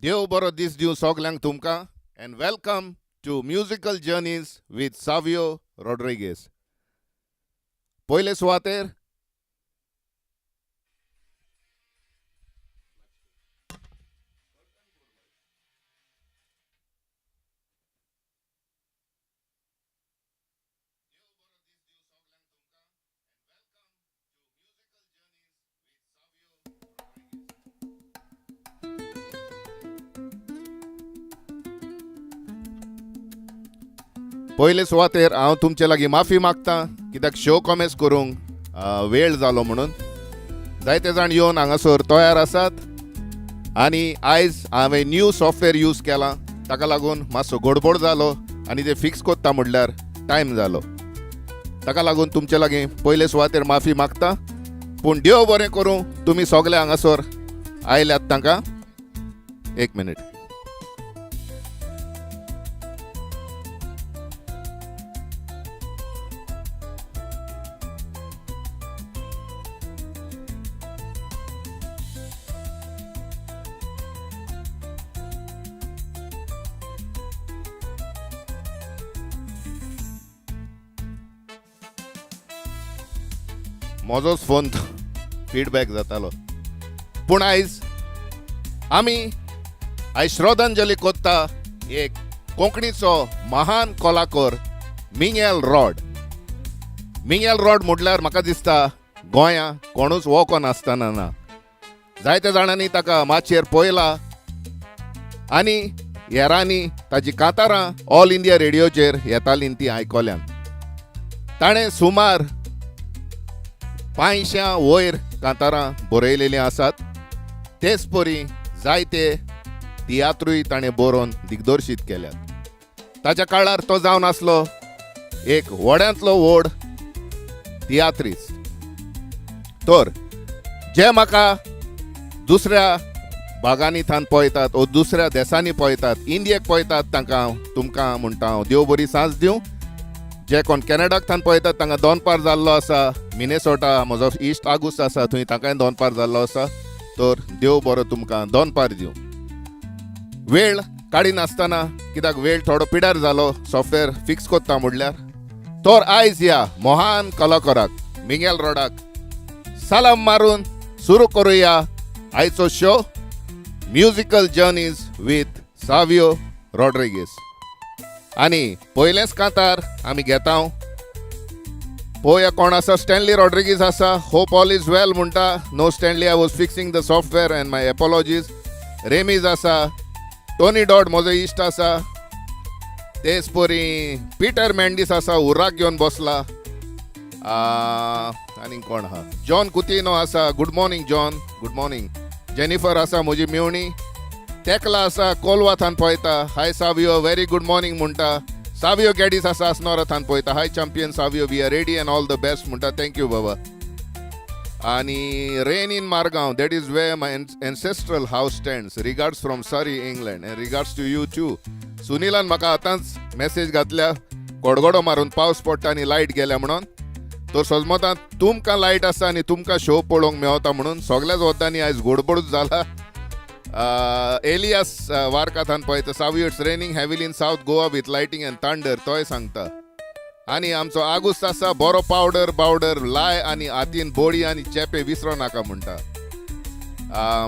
देव बरो दीस दिवं सगल्यांक तुमकां and welcome to musical journeys with Savio Rodrigues. पयले सुवातेर पयले सुवातेर हांव तुमचे लागीं माफी मागता कित्याक शो कॉमेस करूंक वेळ जालो म्हणून. जायते जाण येवन हांगासर तयार आसात आनी आयज हांवें न्यू सॉफ्टवेअर यूज केलां, ताका लागून मातसो गडबड जालो आनी ते फिक्स कोत्ता म्हणल्यार टायम जालो. ताका लागून तुमचे लागीं पयले सुवातेर माफी मागता. पूण देव बरें करूं, तुमी सगळे हांगासर आयल्यात तांकां. एक मिनीट. म्हजोच फोन फिडबॅक जातालो. पूण आयज आमी आयज श्रद्धांजली कोत्ता एक कोंकणीचो महान कलाकार मिंगेल रॉड. मिंगेल रॉड म्हटल्यार म्हाका दिसता गोंया कोणूच वळखो नासतना ना. जायते जाणांनी ताका माचयेर पळयला आनी हेरांनी ताजी कातारां ऑल इंडिया रेडियोचेर येतालीं ती आयकल्यान. ताणें सुमार 500 वयर कांतारां बरयलेलीं आसात. तेच परी जायते तियात्रूय ताणें बरोवन दिग्दर्शीत केल्यात. ताच्या काळार तो जावन आसलो एक व्हड्यांतलो व्हड तियात्रिस्ट. तर जे म्हाका दुसऱ्या भागांनी थान पळयतात ओ दुसऱ्या देशांनी पळयतात, इंडियेक पळयतात, तांकां हांव तुमकां म्हणटा हांव देव बरी सांज दिवं. जे कोण कॅनडाक थान पळयतात तांकां दोनपार जाल्लो आसा, मिनेसोटा म्हजो इश्ट आगुस्त आसा थंय तांकांय दोनपार जाल्लो आसा. तर देव बरो तुमकां दोनपार दिवं. वेळ काडिनासतना, कित्याक वेळ थोडो पिड्यार जालो सॉफ्टवेअर फिक्स कोत्ता म्हणल्यार, तर आयज ह्या महान कलाकाराक मिंगेल रॉडाक सलाम मारून सुरू करुया आयचो show musical journeys with Savio Rodrigues. आनी पयलेंच कांतार आमी घेता. पळोवया कोण आसा. स्टॅनली रॉड्रिगीस आसा. होप ऑल is well म्हणटा. No Stanley, I was fixing the software and my apologies. Remiz आसा. टोनी डॉड म्हजो इश्ट आसा. तेच परी पिटर मेंडीस आसा, उर्राक घेवन बसला. आनी कोण आहा, जॉन कुतिनो आसा. Good morning John, good morning. Jennifer आसा म्हजी मेवणी. तेकला आसा, कोलवा थान पळयता. Hi Savio, very good morning म्हणटा. सावियो गॅडीस आसा, अस्नोरा थान पळयता. Hi champion Savio, we are ready and all the best म्हणटा. Thank you बाबा. आनी rain in Margao, that is where my ancestral house stands. Regards from Surrey England and regards to you too. सुनीलान म्हाका आतांच message घातल्या, गडगडो मारून पावस पडटा आनी लायट गेल्या म्हणून. तर सजमतां तुमकां लायट आसा आनी तुमकां शो पळोवंक मेवता म्हणून सगल्याच वतांनी आयज गडबडूच जाला. एलियास वारकाथान पळयता. Savio, it's raining heavily in South Goa with lightning and thunder, तोय सांगता. आनी आमचो आगुस्त आसा, बरो पावडर बावडर लाय आनी हातीन बोडी आनी चेपे विसरो नाका म्हणटा.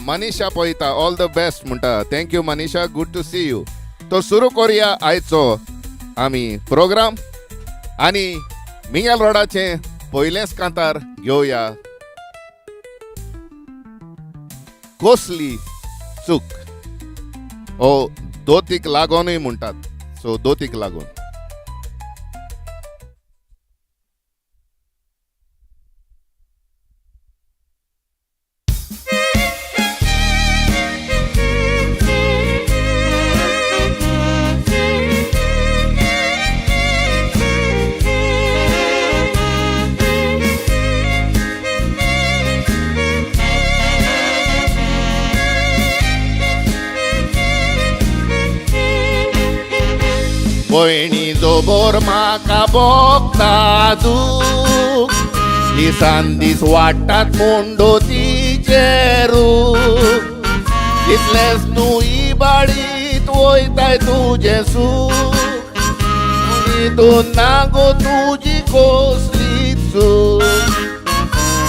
मनीषा पळयता, ऑल the best म्हणटा. Thank you Manisha, good to see you. तो सुरू करुया आयचो आमी प्रोग्राम आनी मिंगेल रोडाचें पयलेंच कांतार घेवया, कसली चूक. ओ दोतीक लागोनूय म्हणटात, सो दोतीक लागून. भयणी जोबोर म्हाका भोगता दूख, दिसान दीस वाडटात म्हूण दोतीचे रूख, तितलेंच न्हू ही इबाडीत वयताय तुजें सूख, पूण हितून ना गो तुजी कसली चूक.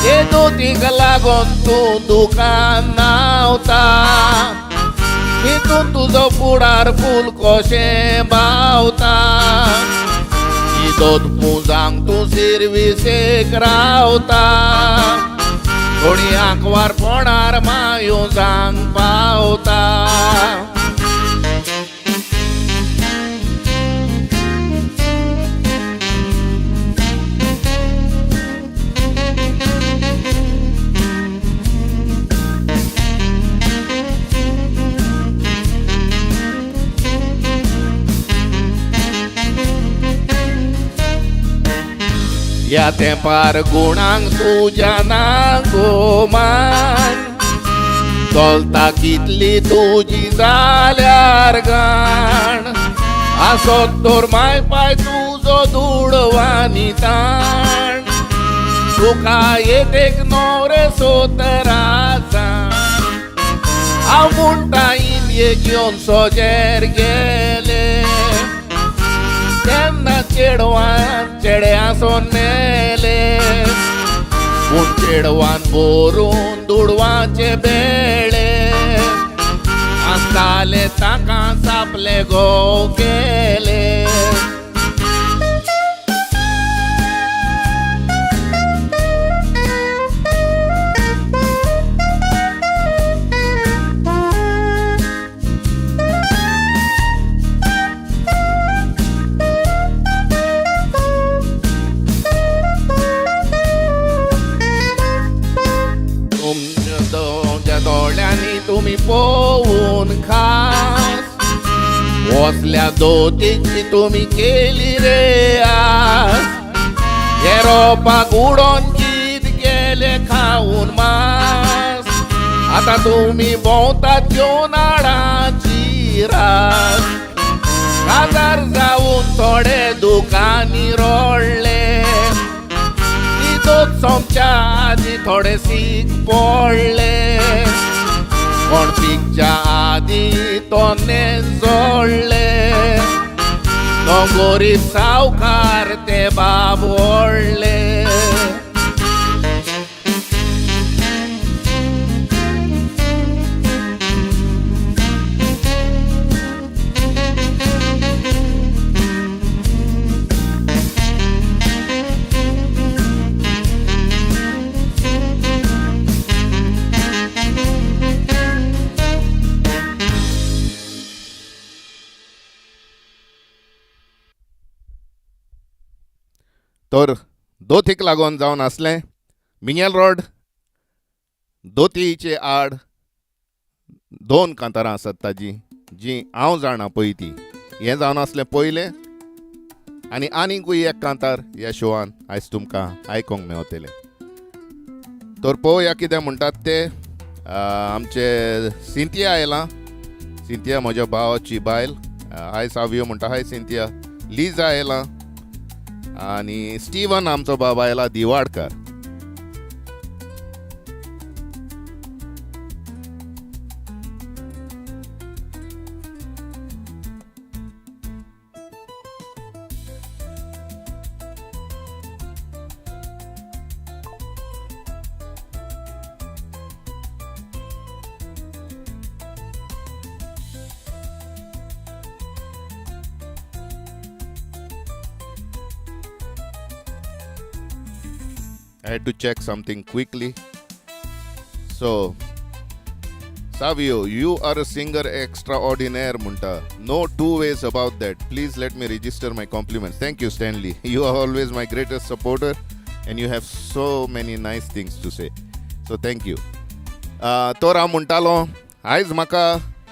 ते दोतीक लागोन तूं दुकान न्हांवता, तितून तुजो फुडार फूल कशें बावता. दोत पुजांक तूं सिर्विसेक रावता, थोडी आंकवारपणार मायो जांग पावता. ह्या तेंपार गुणांक तुज्या ना गो मान, चलता कितली तुजी जाल्यार गाण. आसत तर माय पाय तुजो दुडवानी ताण, तुका येतेक न्हवरे सोतरा जाण. हांव म्हणटा इंदिये घेवन सोजेर गेले, तेन्ना चेडवान चेडे आसोन मेले. पूण चेडवान भरून दुडवाचे बेळे आसताले, ताका सापले गो केले. तुमच्या दोळ्यांनी तुमी पळोवन खास, वसल्या दोतीची तुमी केली रे आस. हे रोपाक उडोन गीत गेले खावन मास, आतां तुमी भोंवतात घेवन हाडाची रास. काजार जावन थोडे दुकानी रोडले, दोत सोमच्या आदी थोडे सीक पडले. कोण पिकच्या आदी तोने जोडले, तो गोरीब सावकार ते बाब व्हडले. तर दोतीक लागून जावन आसलें मिंगेल रोड दोतीचे आड दोन कांतारां आसात ताजी जी हांव जाणा पळय ती. हें जावन आसलें पयलें, आनी आनीकूय एक कांतार ह्या शोवान आयज तुमकां आयकूंक मेवतलें. तर पळोवया कितें म्हणटात ते. आमचे सिंतिया आयलां, सिंतिया म्हज्या भावाची बायल. हाय सावियो म्हणटा, हाय सिंतिया. लिजा आयलां आनी स्टीवन आमचो बाबा आयला Diwadkar. I had to check something quickly. So, Savio, you are a singer extraordinaire, Munta. No two ways about that. Please let me register my compliments. Thank you, Stanley. You are always my greatest supporter and you have so many nice things to say. So, thank you. तर हांव म्हणटालो, आयज म्हाका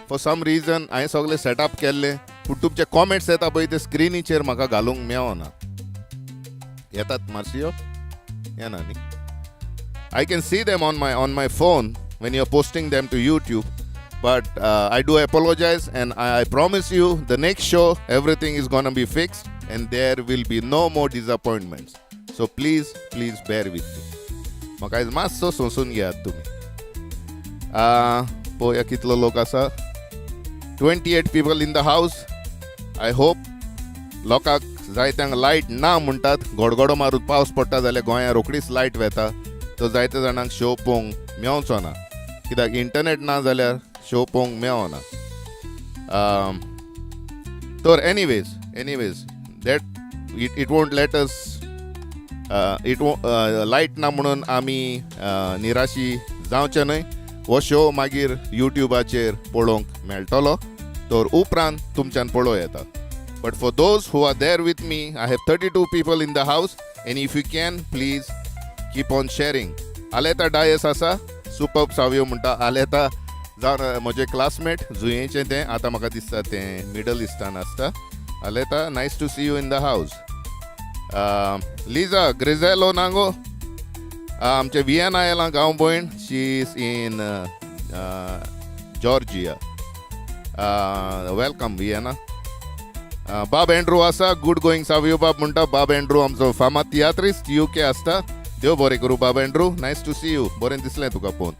for some reason हांवें सगळें setup केल्लें, पूण तुमचे कॉमेंट्स येता पळय ते स्क्रिनीचेर म्हाका घालूंक मेळना. येतात मार्सियो? येना न्ही? I can see them on my phone when you're posting them to YouTube, but I do apologize and I promise you the next show everything is gonna be fixed and there will be no more disappointments. So please, please bear with me. म्हाका आयज मातसो सोंसून घेयात तुमी. पळोवया कितलो लोक आसा. 28 people in the house. I hope लोकांक जायत्यांक लायट ना म्हणटात. गडगडो मारून पावस पडटा जाल्यार गोंयांत रोखडीच लायट वेता, तर जायत्या जाणांक शो पळोवंक मेवचो ना, कित्याक इंटरनेट ना जाल्यार शो पळोवंक मेवना. तर anyways that it won't let us it light ना म्हणून आमी निराशी जावचें न्हय. हो शो मागीर युट्युबाचेर पळोवंक मेळटलो, तर उपरांत तुमच्यान पळोवं येता. But for those who are there with me, I have 32 people in the house, and if you can, please keep on sharing. Aleta Dias आसा, सुपर्ब सावयो म्हणटा. आलेता जावन म्हजें क्लासमेट जुयेंचें तें, आतां म्हाका दिसता तें मिडल इस्टान आसता. Aleta, nice to see you in the house. Liza Grizello नांगो आमचे वियना आयलां गांव भयण, she is in Georgia. Welcome Vienna. बाब एंड्रू आसा, गुड गोईंग सावियो बाब म्हणटा. बाब एंड्रू आमचो फामाद तियात्रिस्ट, युके आसता. देव बरें करूं बाब Andrew, nice to see you. बरें दिसलें तुका पळोवन.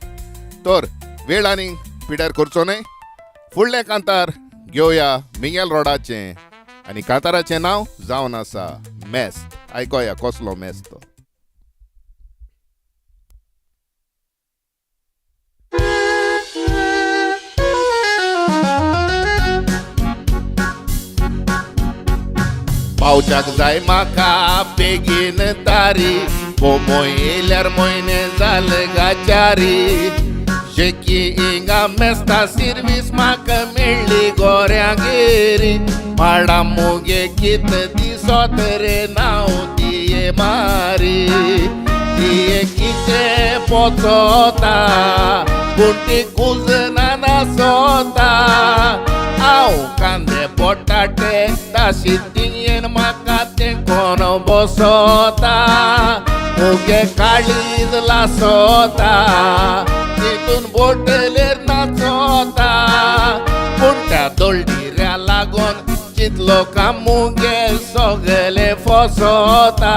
तर वेळ आनी पिड्यार करचो न्हय, फुडलें कांतार घेवया मिंगेल रोडाचें, आनी कांताराचें नांव जावन आसा मेस्त. आयकोया कसलो मेस्त तो. पावच्याक जाय म्हाका बेगीन तारी, बोमो येयल्यार म्हयने जाले गाचारी. शेकी हिंगा मेस्ता सिर्वीस म्हाका मेळ्ळी गोऱ्यांगेरी. माडा मुगे कित दिसत रे नांव तिये मारी. तिये कितें पोचोता पूण ती कुजना नासोता. हांव कांदे बटाटे ताशी तियेन म्हाका तें कोण बसोता. मुगे काळीज लासोता तितून बोटलेर नाचोता. पूण त्या दोळडिऱ्या लागून चितलो काम मुगे सगले फसोता.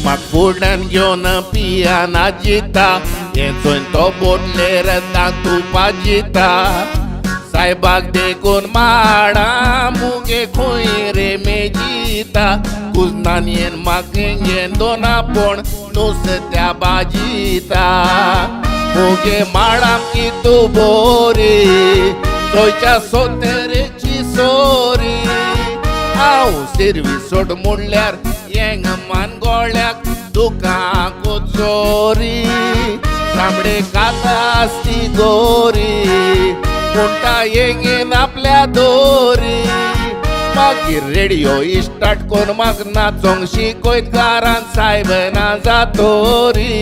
म्हाक फुड्यान घेवन पियाना जिता, हें चोयन तो बोटलेर दांतू पाजिता. सायबाक देखून माडा मुगे खंय रे मेजिता. कुजनान येन म्हाक येन दोना पूण नुस्त्या भाजिता. मुगे माडाम की तूं बोरी चोयच्या सोतेरेची सोरी. हांव सिर्वीस सोड म्हणल्यार येंग मान गोळ्याक दुकां चोरी. तांबडे काता आसती गोरी म्हणटा येंगेन आपल्या दोरी. मागीर रेडियो स्टार्ट करून म्हाका नाचोंक शिकयत घरान सायब ना जातोरी.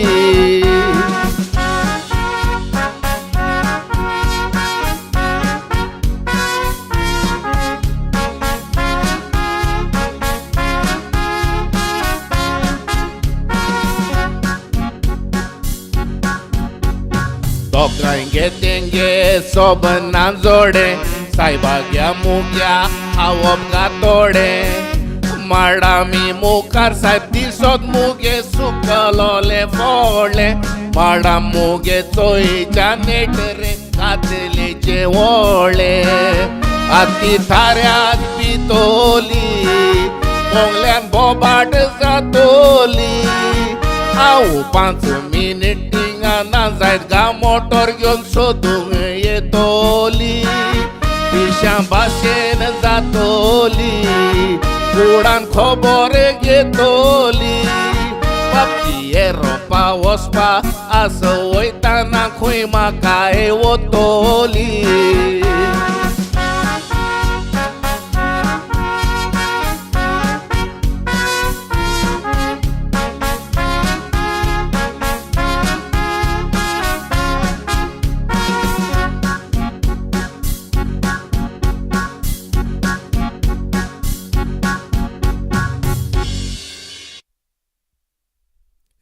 दोगांयगे तेंगे सोबना जोडे, सायबाग्या मुग्या खावप गातोडे. माडामी मुखार सायब दिसत मुगे सुकलोले फोडले. माडा मुगे चोयच्या नेट रे कातलेचे वोळे. आती थाऱ्याक पितोली मोगल्यान बोबाट जातोली. हांव 5 मिनट ना जायत गा मोटर घेवन सोदूंक येतोली. पिशां भाशेन जातोली कुडान खबर घेतोली. बापती एरोपा वचपा आसो वयताना खंय म्हाका वतोली.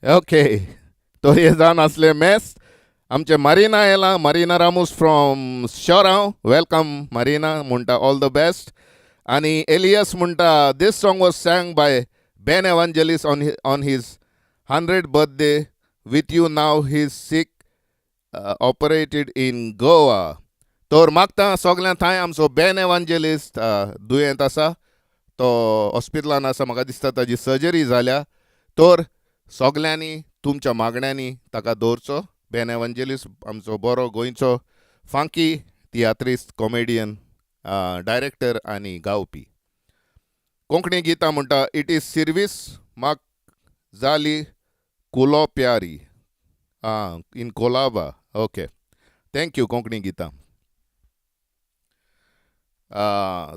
ओके, तो हे जावन आसलें मेस्त. आमचें मारिना येयलां, मारिना रामोस फ्रॉम शोरांव, welcome Marina म्हणटा ऑल the best. आनी एलियस म्हणटा this song was sang by Ben Evangelist on his 100 birthday with you, now he is sick, operated in Goa. तर मागता सगल्यां थंय आमचो बेन एवांजेलिस्ट दुयेंत आसा, तो हॉस्पिटलान आसा, म्हाका दिसता ताजी सर्जरी जाल्या. तर सगल्यांनी तुमच्या मागण्यांनी ताका दवरचो. बेन एवांजेलिस्ट आमचो बरो गोंयचो फांकी तियात्रिस्त, कॉमेडियन, डायरेक्टर आनी गावपी. कोंकणी गितां म्हणटा it is सिर्वीस म्हाक जाली कुलो प्यारी आं in Colaba. Okay, thank you Konkani गितां.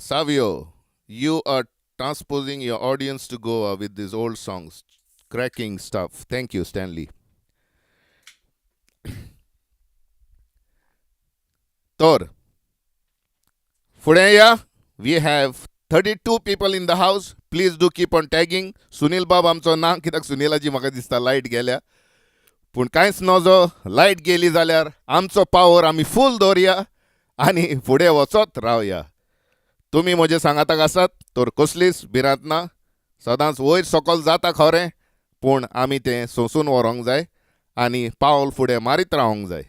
Savio, you are transposing your audience to Goa with these old songs. Cracking stuff. Thank you, Stanley. तर फुडें या. We have 32 people in the house. Please do keep on tagging. Sunil बाब आमचो ना, कित्याक सुनीलाची म्हाका दिसता लायट गेल्या. पूण कांयच नजो, लायट गेली जाल्यार आमचो पावर आमी फूल दवरया आनी फुडें वचत रावया. तुमी म्हजे सांगाताक आसात तर कसलीच भिरांत ना. सदांच वयर सकयल जाता खरें, पूण आमी तें सोंसून व्हरोंक जाय आनी पावल फुडें मारीत रावंक जाय.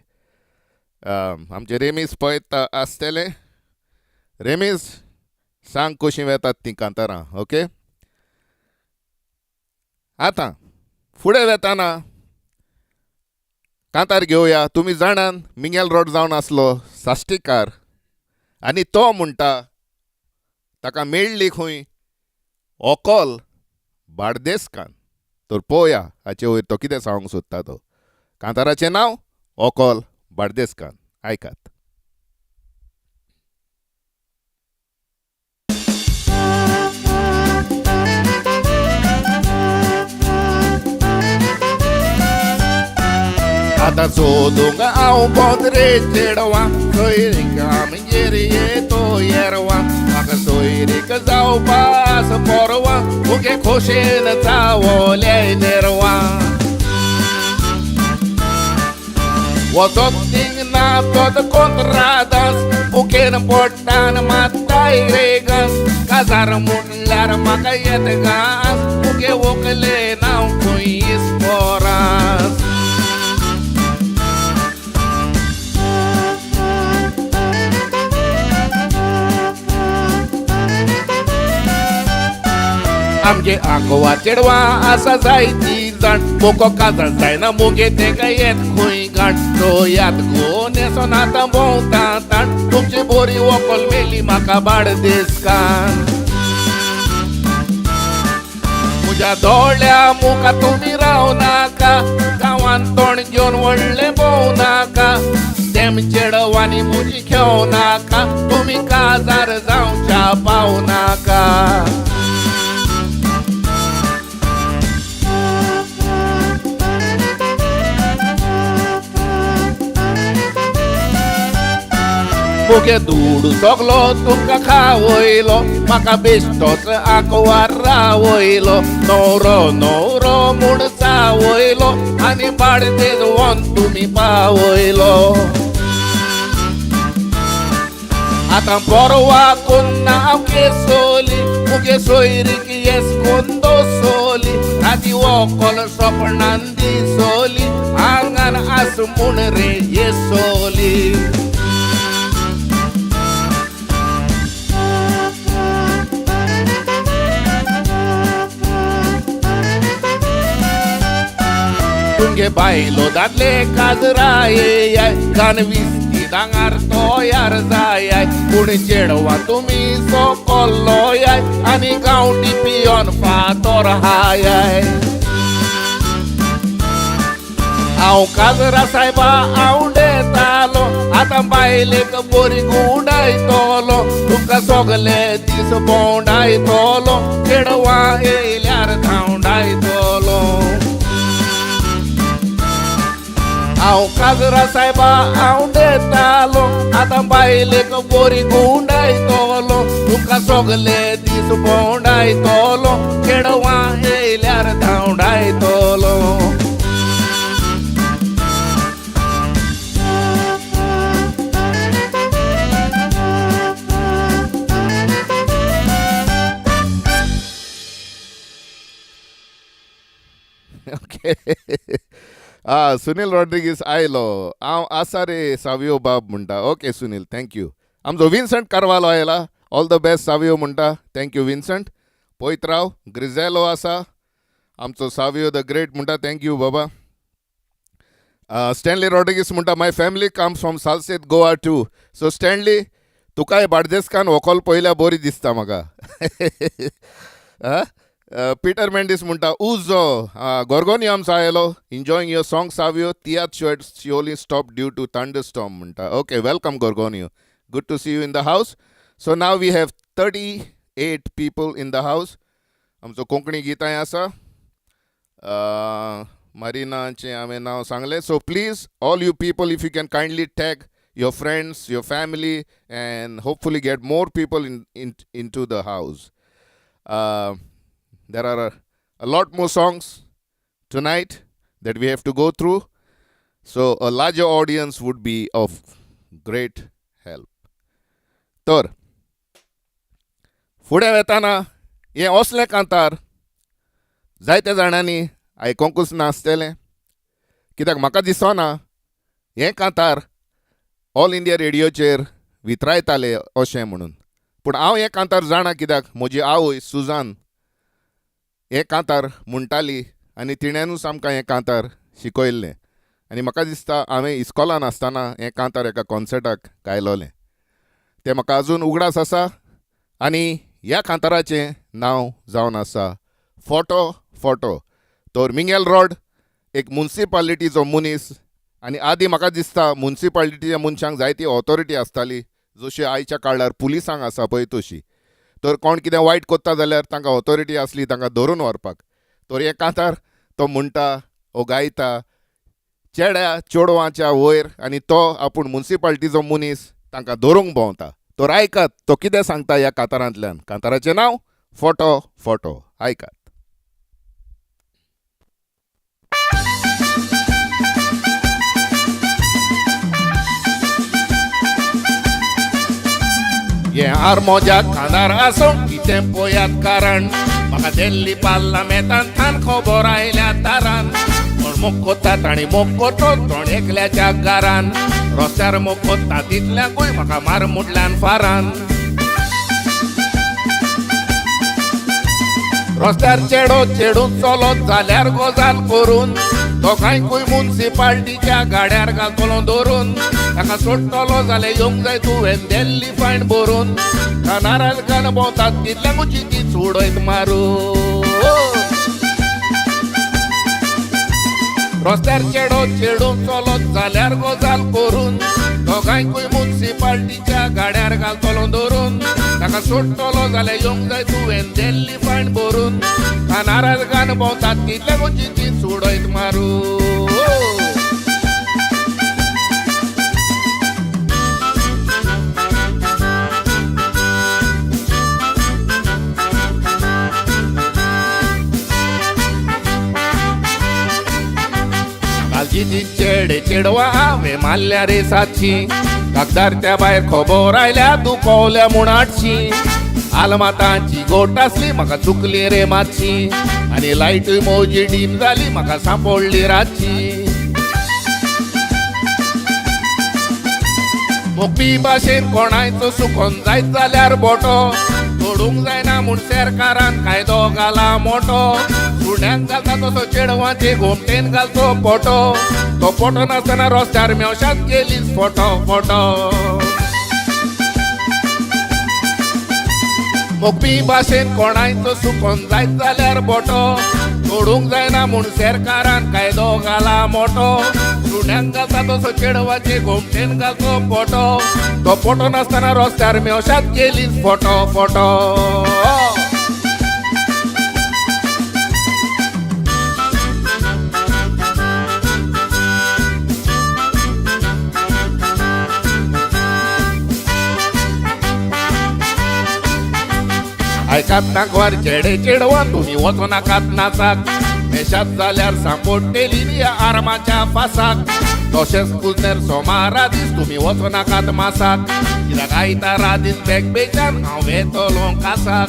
आमचे रेमीस पळयता आसतले. रेमीस, सांग कशीं वेतात तीं कांतारां. ओके, आतां फुडें वेताना कांतार घेवया. तुमी जाणान मिंगेल रोड जावन आसलो साश्टीकार आनी तो म्हणटा ताका मेळ्ळी खंय ओकोल बार्देसकान. तर पळोवया हाचे वयर तो कितें सांगूंक सोदता तो. कांताराचें नांव ओकोल बार्देसकान, आयकात. आतां सोदूंक हांव भोंवत रे चेडवां, सोयरीक आमगेर येतो येरवां, म्हाका सोयरीक जावपास पोरवां, मुगे खोशेन चावले नेरवां. वचत थिंग ना तोत कोंत्रादास, बुकेन पोटान मात्ताय रे घास, काजार मुटल्यार म्हाका येत घास, मुगे वोकले नांव खंय इस्पोरास. आमगे आंकवा चेडवां आसा जायती जाण, मोको काजार जायना मुगे तेका येत खंय गांठ, चोयात गो न्हेसोन आतां भोंवता ताण, तुमची बोरी वोकल मेली म्हाका बार्देसकान. म्हज्या दोळ्या मुखार तुमी राव नाका, गांवान तोंड घेवन व्हडलें भोंव नाका, तेम चेडवांनी म्हजी घेवं नाका, तुमी काजार जावच्या पाव नाका. मुगे दुडू सगलो तुमकां खावयलो, म्हाका बेश्टोच आंकवार रावयलो, न्हवरो न्हवरो म्हूण चावयलो आनी बार्देस व्हरून तुमी पावयलो. आतां पोरवा कोन्ना हांव केसोली, मुगे सोयरीक येस कोन दोसोली, राती वोकल सपनान दिसोली, आंगान आस म्हूण रे येसोली. तुमगे बायलो दादले काजरा येयाय, गान विस्ती दांगार तोयार जायाय, पूण चेडवां तुमी सोकोल्लोयाय आनी गांवठी पियोन फातोर हायाय. हांव काजरा सायबा आवडेतालो, आतां बायलेक बोरी गुंडायतलो, तुमकां सगले दीस भोंवडायतलो, चेडवां येयल्यार धांवडायतलो. हांव काजरा सायबा आवडेतालो, आतां बायलेक बोरी गुंडायतलो, तुमकां सगले दीस भोंवडायतलो, चेडवां येयल्यार धांवडायतलो. आ सुनील रॉड्रिगीस आयलो. हांव आसा रे सावियो बाब म्हणटा. Okay Sunil, thank you. आमचो विन्संट कार्वालो आयला. ऑल the best Savio म्हणटा. Thank you Vincent. पळयत राव. ग्रिझेलो आसा. आमचो सावियो the great म्हणटा. Thank you बाबा. स्टॅनली रॉड्रिगीस म्हणटा, my family comes from Salcete, Goa too. So Stanley, तुकाय बार्देसकान व्हंकल पळयल्या बरी दिसता म्हाका. पिटर मेंडीस म्हणटा उजो. गोरगोनी आमचो आयलो. Enjoying your song Savio. Tiatr show at Siolim stop due to thunderstorm म्हणटा. Okay, welcome Gorgonio, good to see you in the house. So now we have 38 people in the house. आमचो कोंकणी गितांय आसा. मारिनाचें हांवें नांव सांगलें. So please, all you people, if you can kindly tag your friends, your family, and hopefully get more people in into the house. There are a lot more songs tonight that we have to go through. So a larger audience would be of great help. तर फुडें वेताना हें असलें कांतार जायत्या जाणांनी आयकोंकूच नासतलें, कित्याक म्हाका दिसना हें कांतार ऑल इंडिया रेडियोचेर वितरायताले अशें म्हणून. पूण हांव हें कांतार जाणा, कित्याक म्हजी आवय सुजान हें कांतार म्हणटाली आनी तिणेनूच आमकां हें कांतार शिकयल्लें. आनी म्हाका दिसता हांवें इस्कॉलान आसतना हें कांतार एका कॉन्सर्टाक गायलोलें, तें म्हाका अजून उगडास आसा. आनी ह्या कांताराचें नांव जावन आसा फोटो फोटो. तर मिंगेल रॉड एक मुन्सिपालिटीचो मनीस आनी आदी म्हाका दिसता मुन्सिपालिटीच्या मनशांक जायती ऑथॉरिटी आसताली, जशी आयच्या काळार पुलिसांक आसा पळय तशी. तर कोण कितें वायट कोत्ता जाल्यार तांकां ऑथॉरिटी आसली तांकां धरून व्हरपाक. तर हे कांतार तो म्हणटा ओ गायता चेड्या चेडवाच्या वयर आनी तो आपूण मुन्सिपालिटीचो मनीस तांकां धरूंक भोंवता. तर आयकात तो कितें सांगता ह्या कांतारांतल्यान. कांताराचें नांव फोटो फोटो. आयकात. हें आर्मोज्या खांदार आसूंक कितें पळयात कारण, म्हाका दिल्ली पार्लामेंतान थान खबर आयल्या तारान. कोण मोग कोत्ता ताणी मोग करचो तोंड एकल्याच्या गारान, रस्त्यार मोग कोत्ता तितल्यांकूय म्हाका मार मुटल्यान फारान. रस्त्यार चेडो चेडून चलत जाल्यार गजाल करून, दोगांयकूय मुन्सिपाल्टीच्या गाड्यार घालतलो धरून. ताका सोडटलो जाल्यार येवंक जाय तुवें दिल्ली फायन भरून, कानाराज घाल भोंवतात तितल्यांकूच तीच उडयत मारून. रस्त्यार चेडो चेडून चलत जाल्यार गजाल करून, दोगांयकूय मुन्सिपाल्टीच्या गाड्यार घालतलो धरून. ताका सोडटलो जाल्यार येवंक जाय तुवें दिल्ली फायन भरून, कानाराज घाल भोंवतात तितल्यांकूच तीच उडयत मारून. कालची ती चेडे चेडवा हांवें मारल्या रे सातशी, कागदार त्या भायर खबर आयल्या दुखवल्या म्हूण आठशी. आलमातांची गोट आसली म्हाका चुकली रे मातशी, आनी लायटूय मोजी डीम जाली म्हाका सांपडली रातची. मोगपी भाशेन कोणायचो सुकोन जायत जाल्यार बोटो तोडूंक जायना म्हूण सरकारान कायदो घाला मोटो. सुण्यांक घालता तसो चेडवाचे गोमटेन घालचो फोटो, तो फोटो नासतना रस्त्यार मेवशात गेलीच फोटो फोटो. मोगपी भाशेन कोणायचो सुकोन जायत जाल्यार बोटो तोडूंक जायना म्हूण सरकारान कायदो घाला मोटो. सुण्यांक घालता तसो चेडवाचे गोमटेन घालचो फोटो, तो फोटो नासतना रस्त्यार मेवशात गेलीच फोटो फोटो. आयकात नागवार चेडे चेडवा तुमी वचो नाकात नाचाक, मेशात जाल्यार सांपडटेली ह्या आर्माच्या फासाक. तशेंच कुजनेर सोमारा दीस तुमी वचो नाकात मासाक, कित्याक आयतारा दीस बॅग बेच्यान हांव वेतलो कासाक.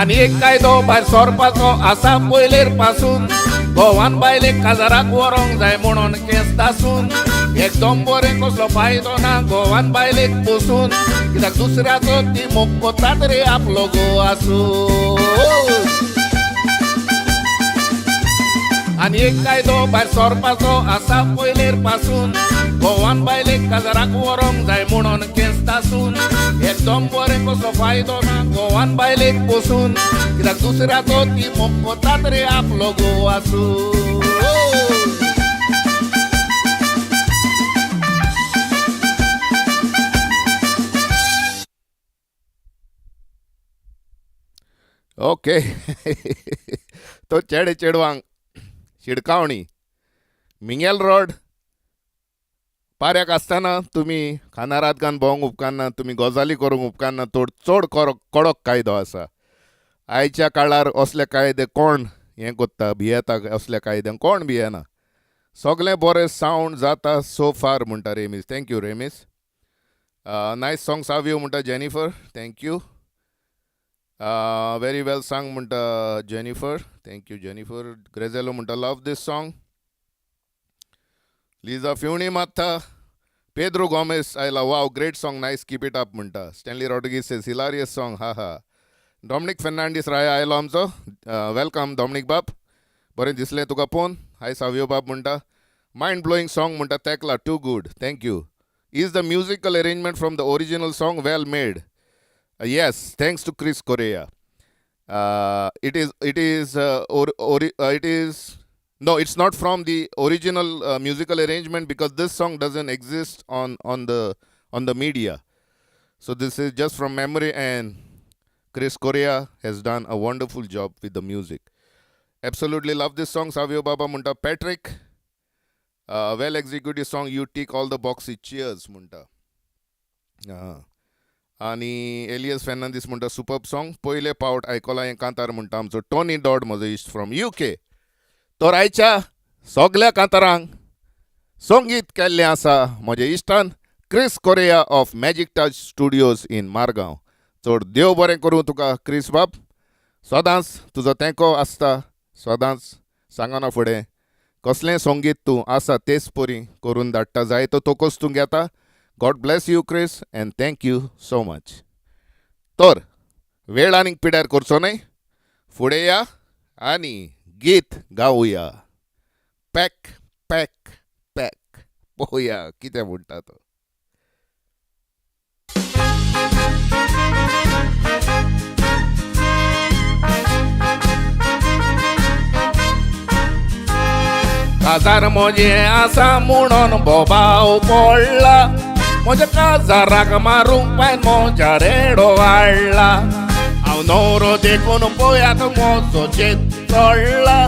आनी एक कायदो भायर सरपाचो आसा पयलेर पासून, घोवान बायलेक काजाराक व्हरोंक जाय म्हणून केस तासून. एकदम बरें कसलो फायदो ना घोवान बायलेक पोसून, कित्याक दुसऱ्याचो ती मोग कोतात रे आपलो घोव आसून. आनी एक कायदो भायर सरपाचो आसा पयलेर पासून, घोवान बायलेक काजाराक व्हरोंक जाय म्हणून केस तासून. एकदम बरें कसलो फायदो ना घोवान बायलेक पोसून, कित्याक दुसऱ्याचो ती मोग कोतात रे आपलो घोव आसून. ओके. तो चेडे चेडवांक शिडकावणी. मिंगेल रोड पाऱ्याक आसतना तुमी खानारात घान भोंवंक उपकारना, तुमी गजाली करूंक उपकारना. चड कडक कायदो आसा. आयच्या काळार असले कायदे कोण हें कोत्ता, भियेता? असल्या कायद्यांक कोण भियेना. सगळें बरें सावंड जाता सो फार म्हणटा रेमीस. Thank you Remis. Nice song Savio म्हणटा Jennifer. Thank you. Very well sung म्हणटा जेनिफर. Thank you Jennifer. ग्रेझेलो म्हणटा लव दीस सॉंग. लिजा फिवणी मात्ता. पेद्रो गोमेस आयला, wow great song, nice, keep it up म्हणटा. स्टॅनली रॉड्रिगीस सेज हिलारियस सॉंग, हा हा. डॉमनीक फेर्नांडीस राया आयलो आमचो. Welcome Dominic बाब, बरें दिसलें तुका पळोवन. हाय सावियो बाब म्हणटा. मायंड ब्लोईंग सॉंग म्हणटा तेकला, too good, thank you. Is the musical arrangement from the original song well made? Yes, thanks to Chris Correa. It is no, it's not from the original musical arrangement because this song doesn't exist on the media. So this is just from memory, and Chris Correa has done a wonderful job with the music. Absolutely love this song, Savio Baba म्हणटा. Patrick, well executed song, you tick all the boxes, cheers म्हणटा. आनी alias Fernandes म्हणटा superb song, पयले पावट आयकलां हें कांतार म्हणटा आमचो टोनी डॉड, म्हजो इश्ट फ्रॉम युके. तर आयच्या सगल्या कांतारांक संगीत केल्लें आसा म्हज्या इश्टान Chris Correa of Magic Touch Studios in Margao. चड देव बरें करूं तुका क्रिस बाब, सदांच तुजो तेंको आसता, सदांच सांगना फुडें कसलें संगीत तूं आसा तेच परी करून धाडटा, जाय तो तोकोच तूं घेता. God bless you Chris and thank you so much. तर वेळ आनीक पिड्यार करचो न्हय, फुडें या आनी गीत गावया. पॅक पॅक पॅक, पळोवया कितें म्हणटा तो. काजार म्हजें आसा म्हणून बोबाव पडला, म्हज्या काजाराक मारूंक पायन म्हज्या रेडो हाडला. हांव न्हवरो देखून पळयात म्हजो चेत चडला,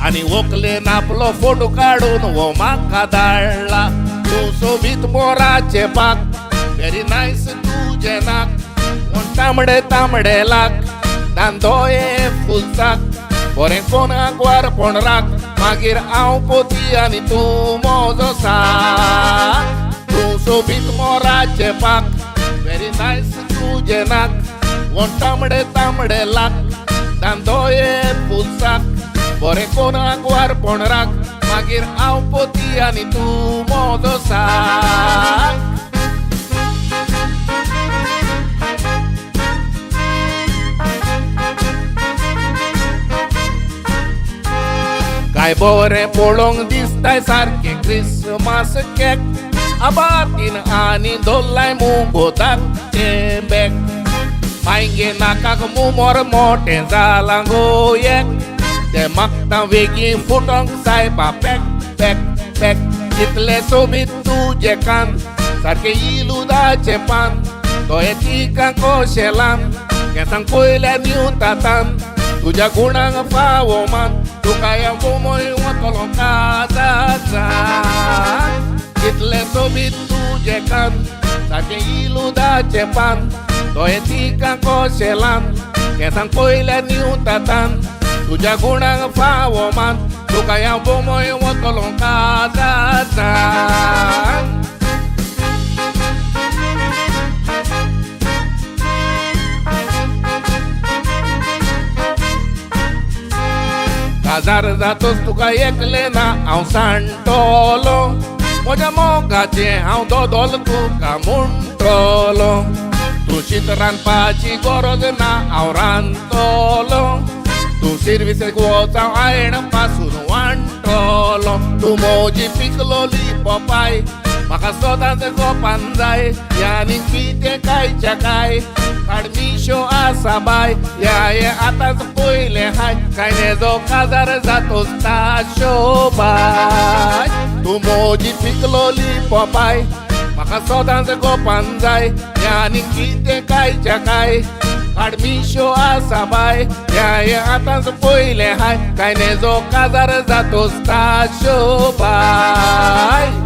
आनी व्हंकलेन आपलो फोटो काडून हो म्हाका धाडला. तूं सोबीत मोराचें पाक, व्हेरी नायस तुजें नाक, पूण तांबडे तांबडे लाक, दांदोये फुलसाक, बरें कोणाक वारपण राख, मागीर हांव पोती आनी तूं म्हजो साक. तूं सोबीत मोराचें पाक, व्हेरी नायस तुजें नाक, पूण तांबडे तांबडे लाक, दांदोये फुलसाक, बरें कोणाक वारपण राख, मागीर हांव पोती आनी तूं म्हजो साक. काय बरें पळोवंक दिसताय सारकें क्रिसमस केक, आबातीन आनी दोल्लाय मुगो धाकटें बॅग, मायगे नाकाक मुमोर मोटें जालां गो एक, ते मागता वेगीं फुटोंक सायबा पॅक पॅक पॅक. इतलें सोबीत तुजें कान सारकें इलुदाचें पान, दोळे तिका कशें ल्हान, केंसांक पयल्या न्युता तान, तुज्या गुणांक फावो मान, तुका ह्या बोमोय वतलो काजाचान. इतलें सोबीत तुजें कान सारकें इलुदाचें पान, दोळे तिका कशें ल्हान, केंसांक पयल्या न्युता तान, तुज्या गुणांक फावो मान, तुका ह्या बोमोय वतलो काजाचान. काजार जातोच तुका एकलें ना हांव सांडटलो, म्हज्या मोगाचें हांव दोदोल तुका म्हणटलो. तूं शीत रांदपाची गरज ना हांव रांदतलो, तूं सिर्विसेक वच हांव आयण पासून वांटलो. तूं म्हजी पिकलोली पोपाय, म्हाका सदांच गोपान जाय. आनी कितें कायच्या काय काड मिशो आसा बाय, या हें आतांच पयलें हाय, काय नेजो काजार जातोच ताशो बाय. तूं म्हजी पिकलोली पोपाय, म्हाका सदांच गोपान जाय. आनी कितें कायच्या काय काड मिशो आसा बाय, या हें आतांच पयलें हाय, काय नेजो काजार जातोच ताशो बाय.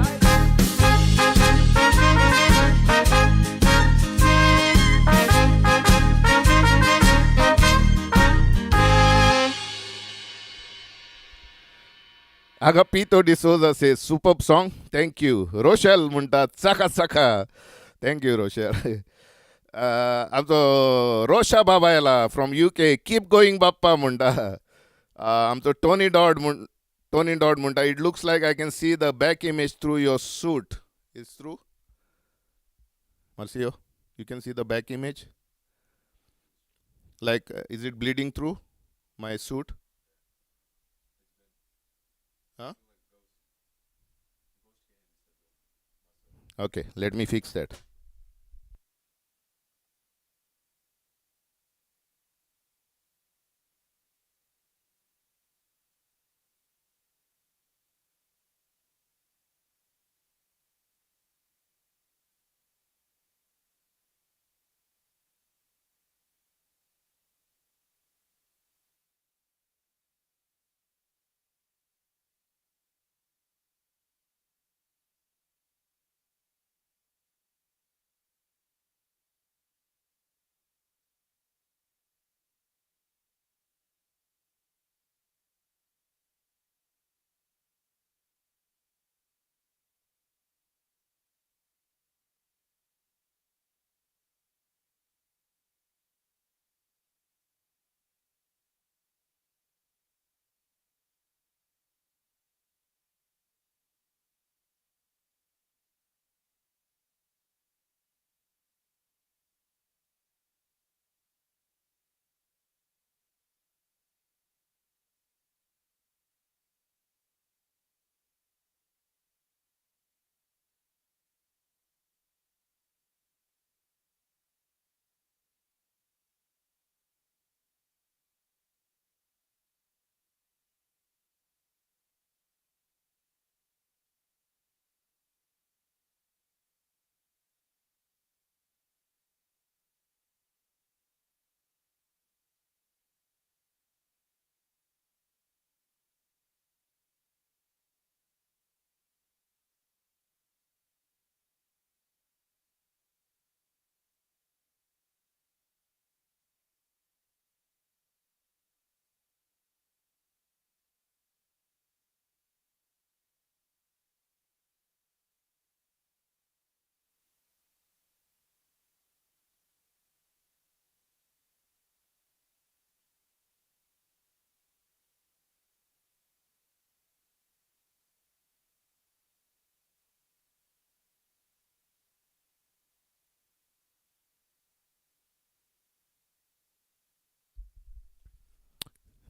Agapito D'Souza says, superb song, thank you. Rochelle म्हणटा चाका चाका, thank you Rochelle. आमचो रोशा बाबा आयला फ्रॉम UK, keep going बाप्पा म्हणटा. आमचो टोनी डॉड म्हण, टोनी डॉड म्हणटा, it looks like I can see the back image through your suit. Is true Marcio? You can see the back image, like is it bleeding through my suit? Okay, let me fix that.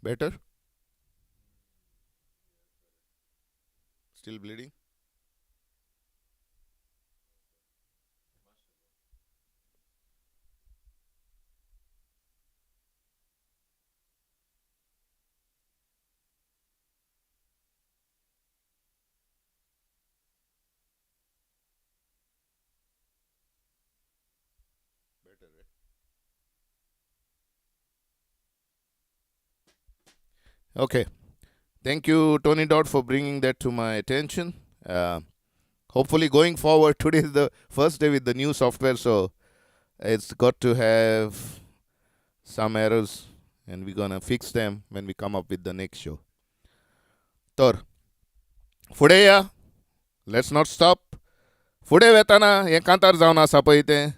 Better? Still bleeding? Better, right? Okay. Thank you, Tony Dodd, for bringing that to my attention. Hopefully, going forward, today is the first day with the new software, so it's got to have some errors, and we're gonna fix them when we come up with the next show. तर फुडें या, let's not stop. फुडें वेताना हें कांतार जावन आसा पळय तें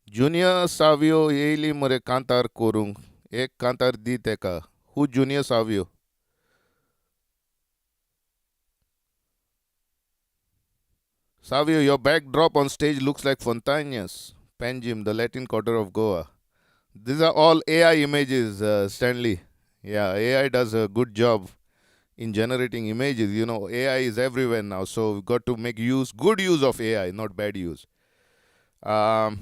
जुनियर सावियो येयली मरे कांतार करूंक, एक कांतार दी तेका. Who Junior Savio? Savio, your backdrop on stage looks like Fontainhas, Panjim, the Latin Quarter of Goa. These are all AI images, Stanley. Yeah, AI does a good job in generating images. You know, AI is everywhere now, so we've got to make use, good use of AI, not bad use. Um,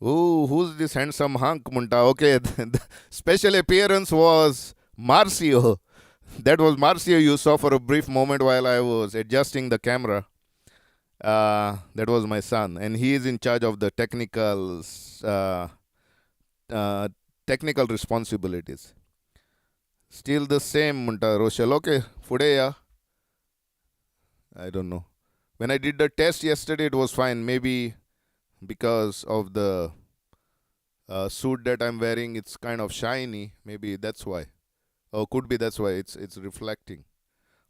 Ooh, who's this handsome hunk, Munta? Okay, the special appearance was Marcio. That was Marcio you saw for a brief moment while I was adjusting the camera. That was my son, and he is in charge of the uh, technical responsibilities. Still the same, Munta Rochelle. Okay, Fudeya. I don't know. When I did the test yesterday, it was fine. Maybe because of the suit that I'm wearing, it's kind of shiny. Maybe that's why. Oh, could be that's why it's reflecting.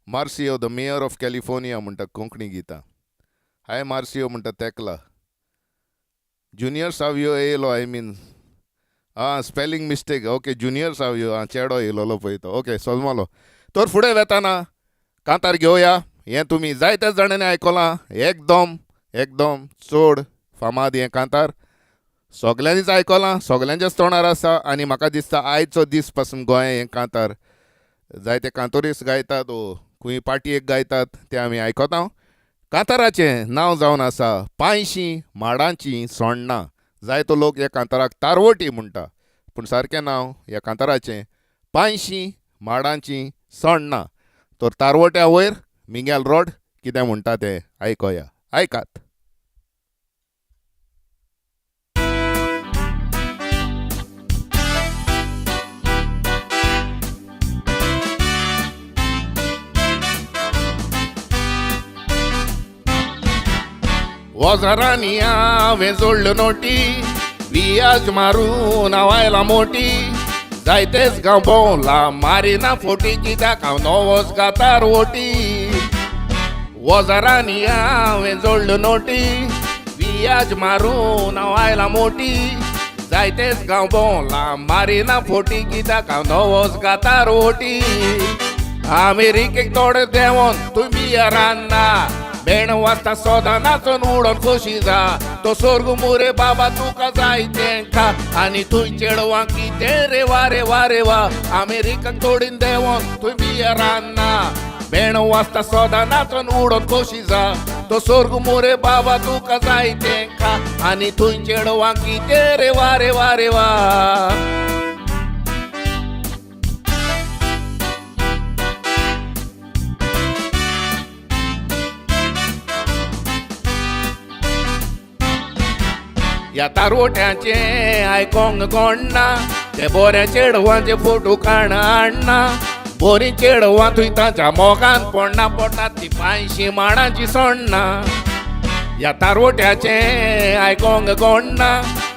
Marcio, the mayor of California, म्हणटा कोंकणी गीता. हाय Marcio म्हणटा तेकला. Junior Savio येयलो, I mean. Ah, spelling mistake. Okay, Junior Savio. आं, चेडो येयलोलो पळय तो. Okay, सोजमलो. तर फुडें वेताना कांतार घेवया. हें तुमी जायत्याच जाणांनी आयकलां. एकदम एकदम चड फामाद हें कांतार सगल्यांनीच आयकलां, सगल्यांच्याच तोंडार आसा आनी म्हाका दिसता आयचो दीस पासून गोंय हें कांतार जायते कांतोरीस गायतात ओ खंय पार्टयेक गायतात तें आमी आयकता. कांताराचें नांव जावन आसा पांयशीं माडांचीं सोण्णां. जायतो लोक ह्या कांताराक तारवटी म्हणटा, पूण सारकें नांव ह्या कांताराचें पांयशीं माडांचीं सोण्णां. तर तारवट्या वयर मिंगेल रोड कितें म्हणटा तें आयकोया. आयकात. वजारांनी हांवें जोडल्यो नोटी, बियाज मारून हांव आयला मोटी. जायतेच गांव भोंवला मारिना फोटी, कित्याक हांव नवोच गातार वोटी. वजारांनी हांवें जोडल्यो नोटी, बियाज मारून हांव आयला मोटी. जायतेच गांव भोंवला मारिना फोटी, कित्याक हांव नवोच गातार वोटी. अमेरिकेक थोडे देंवोन तूं बिया रान्ना, बेण वाजता सोदां नाचून उडोन खोशी जा. तो सोर्ग मुरे बाबा तुका जाय तें खा, आनी थंय चेडवां कितें रे वा रे वा रे वा. अमेरिकन तोडीन देंवोन थंय बिया रान्ना, बेण वाजता सोदां नाचून उडोन खोशी जा. तो सोर्ग मुरे बाबा तुका जाय तें खा, आनी थंय चेडवां कितें रे वा रे वा रे वा. ह्या तारोट्यांचें आयकोंक कोण ना, ते बोऱ्या चेडवांचे फोटो काण हाडना. बोरीं चेडवां थंय तांच्या मोगान पडना, पडटा ती पांयशीं माडांची सोण्णां. ह्या तारोट्याचें आयकोंक कोण ना,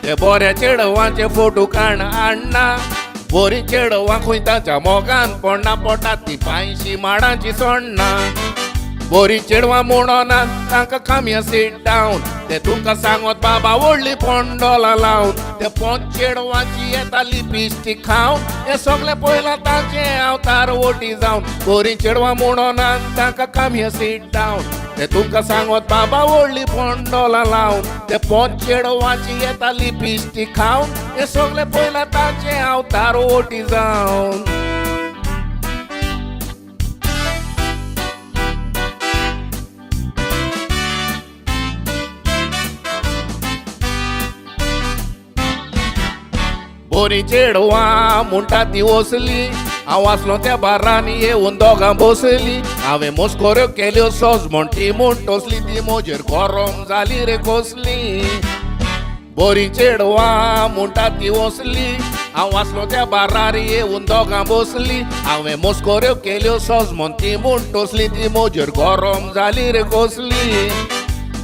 ते बोऱ्या चेडवांचे फोटो काण हाडना. बोरीं चेडवां खंय तांच्या मोगान पडना, पडटा ती पांयशीं माडांची सोण्णां. बोरी चेडवां म्हणोना तांकां कामया सीट डावन, ते तुमकां सांगत बाबा व्हडली पोंडोलां लावन. ते पोंच चेडवांची येता लिपस्टीक खावन, हें सगळें पळयलां तांचें हांव तारवटी जावन. बोरी चेडवां म्हणोना तांकां कामया सीट डावन, ते तुमकां सांगत बाबा व्हडली पोंडोलां लावन. ते पोंच चेडवांची येता लिपस्टीक खावन, हें सगळें पळयलां तांचें हांव तारवटी जावन. बोरी चेडवां म्हणटा ती वसली, हांव आसलो त्या बारांनी येवन दोगां बसली. हांवें मस्कऱ्यो केल्यो सोज म्हण ती म्हूण टोसली, ती म्हजेर गरम जाली रे कसली. बोरी चेडवां म्हणटा ती वसली, हांव आसलो त्या बारार येवन दोगां बसली. हांवें मस्कऱ्यो केल्यो सोज म्हण ती म्हूण टोसली, ती म्हजेर गरम जाली रे कसली.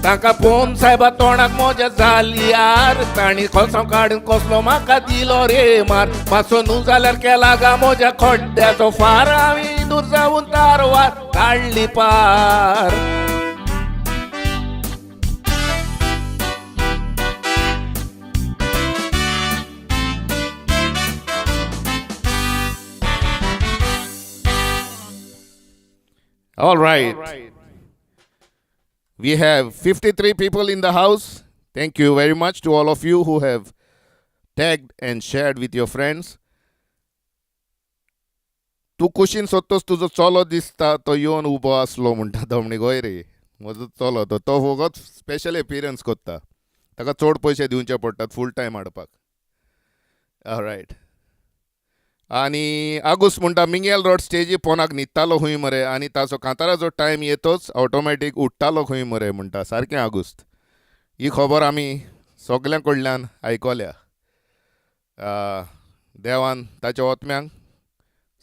तांकां पळोवन सायबा तोंडाक मजा जाली यार, तांणी खोसांव काडून कसलो म्हाका दिलो रे मार. मातसो न्हू जाल्यार केला गा म्हज्या खड्ड्याचो फार, हांवें दूर जावन तारवार काडली पार. All right. We have 53 people in the house. Thank you very much to all of you who have tagged and shared with your friends. तूं कुशीन सोदतोच तुजो चलो दिसता, तो येवन उबो आसलो म्हणटा डॉमनीक. हय रे, म्हजो चलो तो. तो फकत स्पेशल एपियरन्स करता. ताका चड पयशे दिवचे पडटात फूल टायम हाडपाक. रायट. आनी आगूस म्हणटा, मिंगेल रोड स्टेजी पोनाक न्हिदतालो खंय मरे, आनी ताचो कांताराचो टायम येतोच ऑटोमॅटीक उठ्ठालो खंय मरे म्हणटा. सारकें आगुस्त, ही खबर आमी सगल्यां कडल्यान आयकल्या. देवान ताच्या ओतम्यांक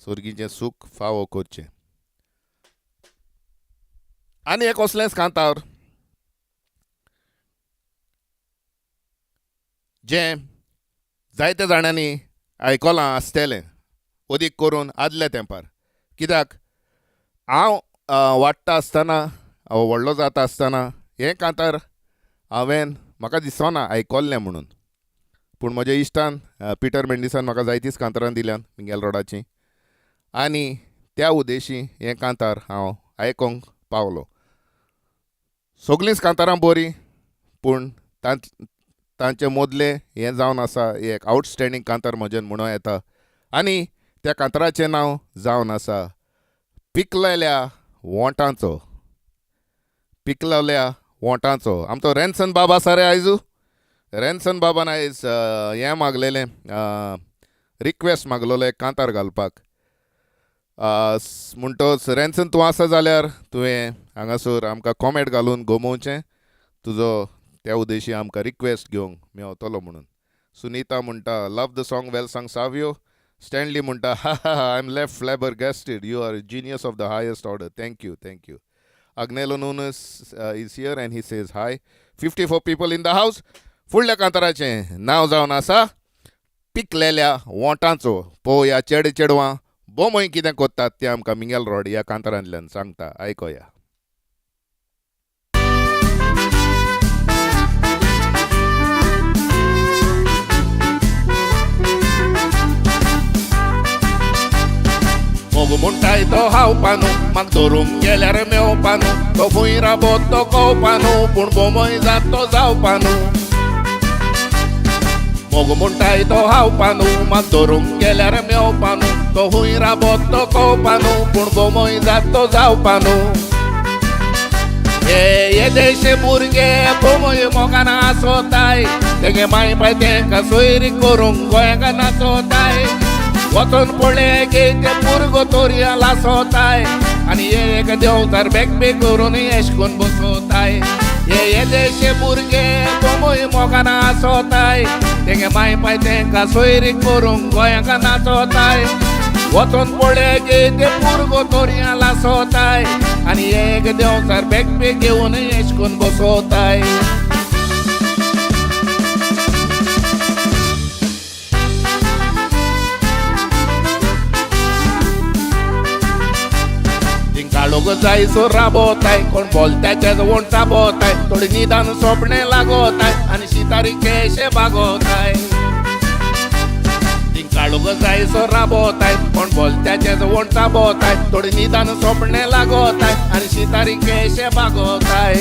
सोर्गीचें सूख फावो करचें. आनी एक असलेंच कांतार जें जायते जाणांनी आयकलां आसतलें, अदीक करून आदल्या तेंपार. कित्याक हांव वाडटा आसतना, हांव व्हडलो जाता आसतना हें कांतार हांवें म्हाका दिसना आयकल्लें म्हणून. पूण म्हज्या इश्टान पिटर मेंडिसान म्हाका जायतीच कांतारां दिल्यान मिंगेल रोडाचीं, आनी त्या उदेशी हें कांतार हांव आयकोंक पावलो. सगळींच कांतारां बरीं, पूण तांचे मदलें हें जावन आसा एक आवटस्टँडींग कांतार म्हजें म्हणूं येता. आनी त्या कांताराचें नांव जावन आसा पिकलेल्या वोंटांचो. पिकलेल्या वोंटांचो. आमचो रॅन्सन बाब आसा रे आयजू. रॅन्सन बाबान आयज हें मागलेलें, रिक्वेस्ट मागलेलो एक कांतार घालपाक. म्हणटोच रॅन्सन तूं आसा जाल्यार तुवें हांगासर आमकां कॉमेंट घालून गोमोवचें, तुजो त्या उद्देशी आमकां रिक्वेस्ट घेवंक मेवतलो म्हणून. सुनीता म्हणटा, love the song, well sung Savio. Stanley म्हणटा, I am left flabbergasted, you are genius of the highest order. Thank you, thank you. Agnelo Nunes is here and he says hi. 54 people in the house. फुडल्या कांताराचें नांव जावन आसा पिकलेल्या वोंटांचो. पळोवया चेडे चेडवां बोमय कितें करतात तें आमकां मिंगेल रोड ह्या कांतारांतल्यान सांगता. आयकोया. मोग म्हणटाय तो हावपानू, म्हाका धरूंक गेल्यार मेवपानू, तो फूंय राबत तो कोवपानू, पूण बोमय जात तो जावपानू. मोग म्हणटाय तो हावपानू, म्हाका धरूंक गेल्यार मेवपानू, तो फूंय राबत तो कोवपानू, पूण बोमय जात तो जावपानू. हे येदेशे भुरगे बोमय मोगान आसोताय, तेगे माय पाय तेंकां सोयरी करूंक गोंयांक नाचोताय. वचोन पळय गे ते भुरगो तोरया लासोताय, आनी एक देंवचार बेग बेग करून एशकोन बसोताय. हे येदेशे भुरगे बोमय मोगान आसोताय, तेगे माय पाय तेंकां सोयरी करूंक गोंयांक नाचोताय. वचोन पळय गे ते भुरगो तोरया लासोताय, आनी एक देंवचार बेग बेग घेवन एशकोन बसोताय. काळोख जायसो राबोताय, कोण बोलत्याचे वोण चाबोताय, थोडी निदान सोंपणें लागोताय, आनी शितारी केशे बागोताय. काळोख जायसो राबोताय, कोण बोलत्याचे वोण चाबोताय, थोडी निदान सोंपणें लागोताय, आनी शितारी केशे बागोताय.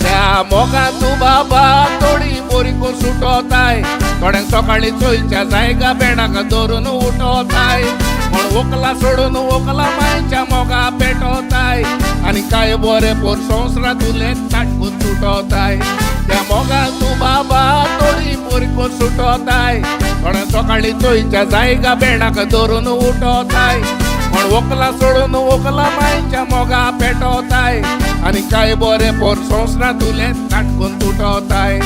त्या मोगान तूं बाबा थोडी बोरी करून सुटोताय, थोड्यांक सकाळीं चोयच्या जायगा बेणाक धरून उठोताय, कोण वोकला सोडून वोकला मायच्या मोगा पेटोताय, आनी कांय बरें पोर संवसारांतुलें ताटकून तुटोताय. त्या मोगान तूं बाबा थोडी बोरी करून सुटोताय, थोड्यांक सकाळीं चोयच्या जायगा बेणाक धरून उठोताय, कोण वोकला सोडून वोकला मायच्या मोगा पेटोताय, आनी कांय बरें पोर संवसारांतुलें ताटकून तुटोताय.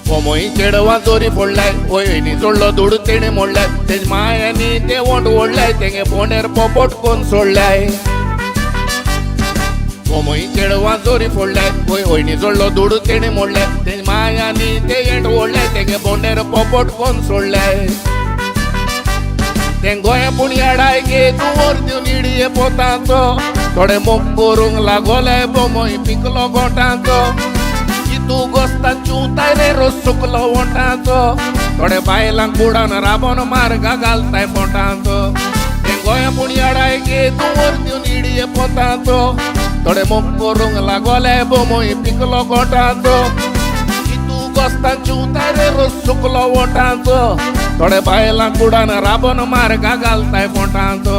बोमोय चेडवां जोरी फोडलाय, वयनी जोडलो दुडू तेणें मोडलाय, तेजे मायांनी ते वोंट ओडलाय, तेगे बोंडेर पोपोट कोन्न सोडलाय. बोमोय चेडवां जोरी फोडलाय, वयनी जोडलो दुडू तेणें मोडलाय, तेजे मायांनी ते येंट ओडलाय, तेगे बोंडेर पोपोट कोन्न सोडलाय. तें गोंया पूण येडाय गे तूं वर दिवन इडये पोतांचो, थोडे मोग करूंक लागोले बोमोय पिकलो गोटांचो. तूं गोस्तान चिंवताय रे रोस सुकलो वोंटाचो, थोडे बायलांक बुडान राबोन मार्गा घालताय पोटांचो. तें गोंया पूण याडाय गे तूं वरत्यून इडये पोताचो, थोडे मोग करूंक लागोले बोमोय पिकलो गोटाचो. तूं गोस्तान चिंवताय रे रोस सुकलो वोंटाचो, थोडे बायलांक बुडान राबोन मार्गा घालताय पोटांचो.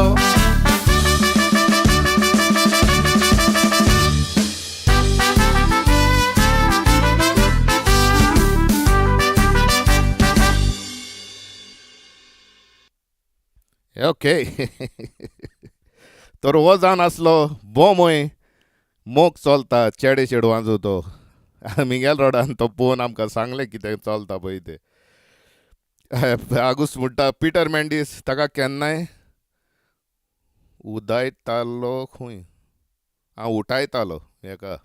ओके. तर हो जावन आसलो बोमोय मोग चलता चेडे चेडवांचो. तो मिगेल रोडान तो पळोवन आमकां सांगलें कितें चलता पळय तें. आगूस म्हणटा पिटर मेंडीस ताका केन्नाय उदायतालो खंय हांव उठायतालो हेका.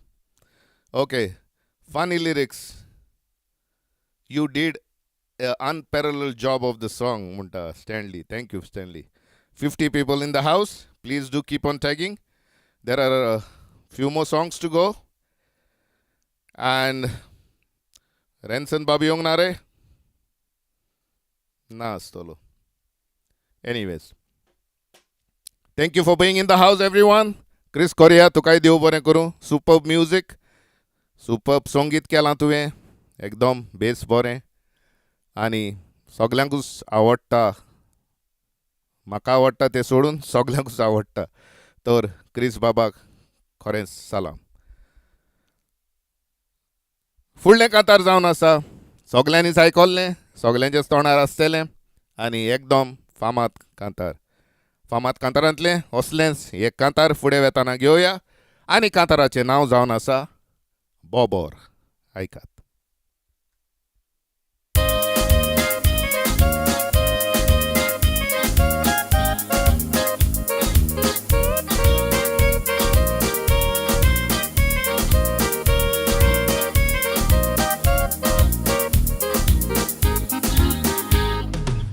Okay, funny lyrics, you did unparalleled job of the song म्हणटा Stanley. Thank you Stanley. 50 people in the house, please do keep on tagging. There are few more songs to go. And Renson बाब येवंक ना रे? ना आसतलो. Anyways, thank you for being in the house everyone. Chris Correa, तुकाय देव बरें करूं. सुपर्ब म्युजीक, सुपर्ब संगीत केलां तुवें, एकदम बेस बरें आनी सगल्यांकूच आवडटा. म्हाका आवडटा तें सोडून सगल्यांकूच आवडटा. तर क्रिस बाबाक खरेंच सलाम. फुडलें कातार जावन आसा सगल्यांनीच आयकल्लें, सगल्यांच्याच तोंडार आसतलें आनी एकदम फामाद कांतार. फामाद कांतारांतलें असलेंच एक कांतार फुडें वेताना घेवया आनी कांताराचें नांव जावन आसा बोबोर. आयकात.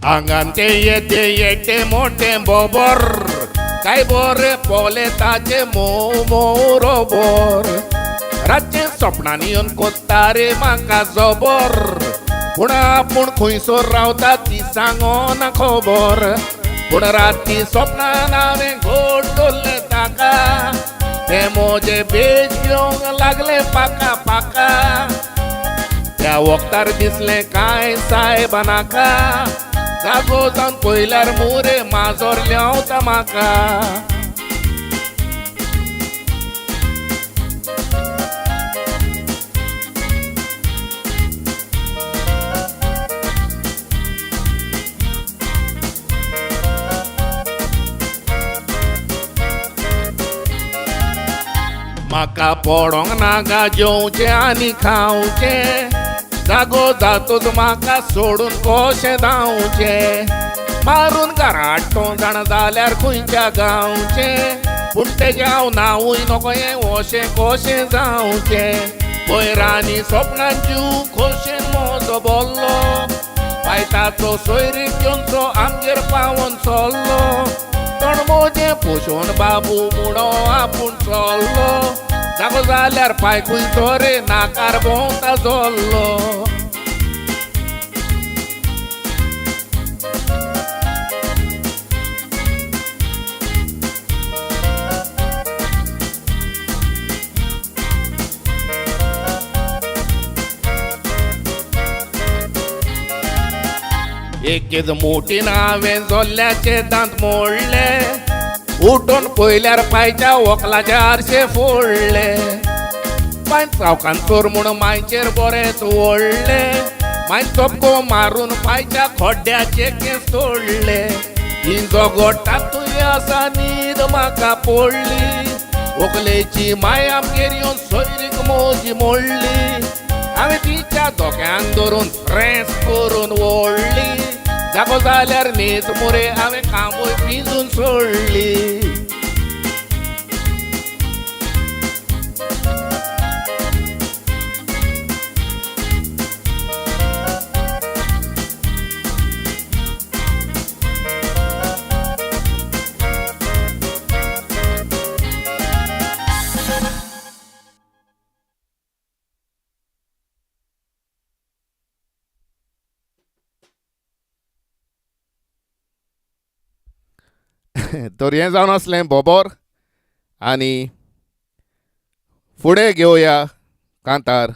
आंगान ते येते येते मोठे बोबर, काय बोरे पोले ताचे मोव मोव रोबोर. रातचे सपनांनी येवन कोत्ता रे म्हाका जबर, पूण आपूण खंयसर रावता ती सांगना खबर. पूण राती सपनान हांवें गोड दवरलें ताका, तें म्हजें बेज घेवंक लागलें पाका पाका. त्या वखदार दिसलें कांय सायबा नाका, जागो जावन पयल्यार मुरे माजोर ल्हेंवता म्हाका. म्हाका पडोंक नाका जेवचें आनी खावचें, जागो जातूच म्हाका सोडून कशें धांवचें. मारून घराट जाणा जाल्यार खंयच्या गांवचें, पूण तेजें हांव नांवूय नको हें अशें कशें जावचें. पयरांनी सपनान जीव खोशेन म्हजो बोल्लो, पायताचो सोयरीक घेवनसो आमगेर पावोन चल्लो. तोंड म्हजें पोशोन बाबू म्हणो आपूण चल्लो, जागो जाल्यार पांय खंयचो रे नाकार भोंवता जल्लो. एकेच मोटीन हांवें जोल्ल्याचे दांत मोडले, उठून पयल्यार पांयच्या वकलाचे आरशे फोडले. पांय चौकान चोर म्हूण मांयचेर बरेंच ओडले, मांय चपको मारून पांयच्या खड्ड्याचे केंस तोडले. हिंजो गोटातूय आसा न्हीद म्हाका पडली, व्हंकलेची माय आमगेर येवन सोयरीक म्हजी मोडली. हांवें तिच्या दोक्यांक धरून रेस करून ओडली, जागो जाल्यार न्हीद मुरे हांवें कांबोय पिंजून सोडली. तर हें जावन आसलें बोबोर आनी फुडें घेवया कांतार.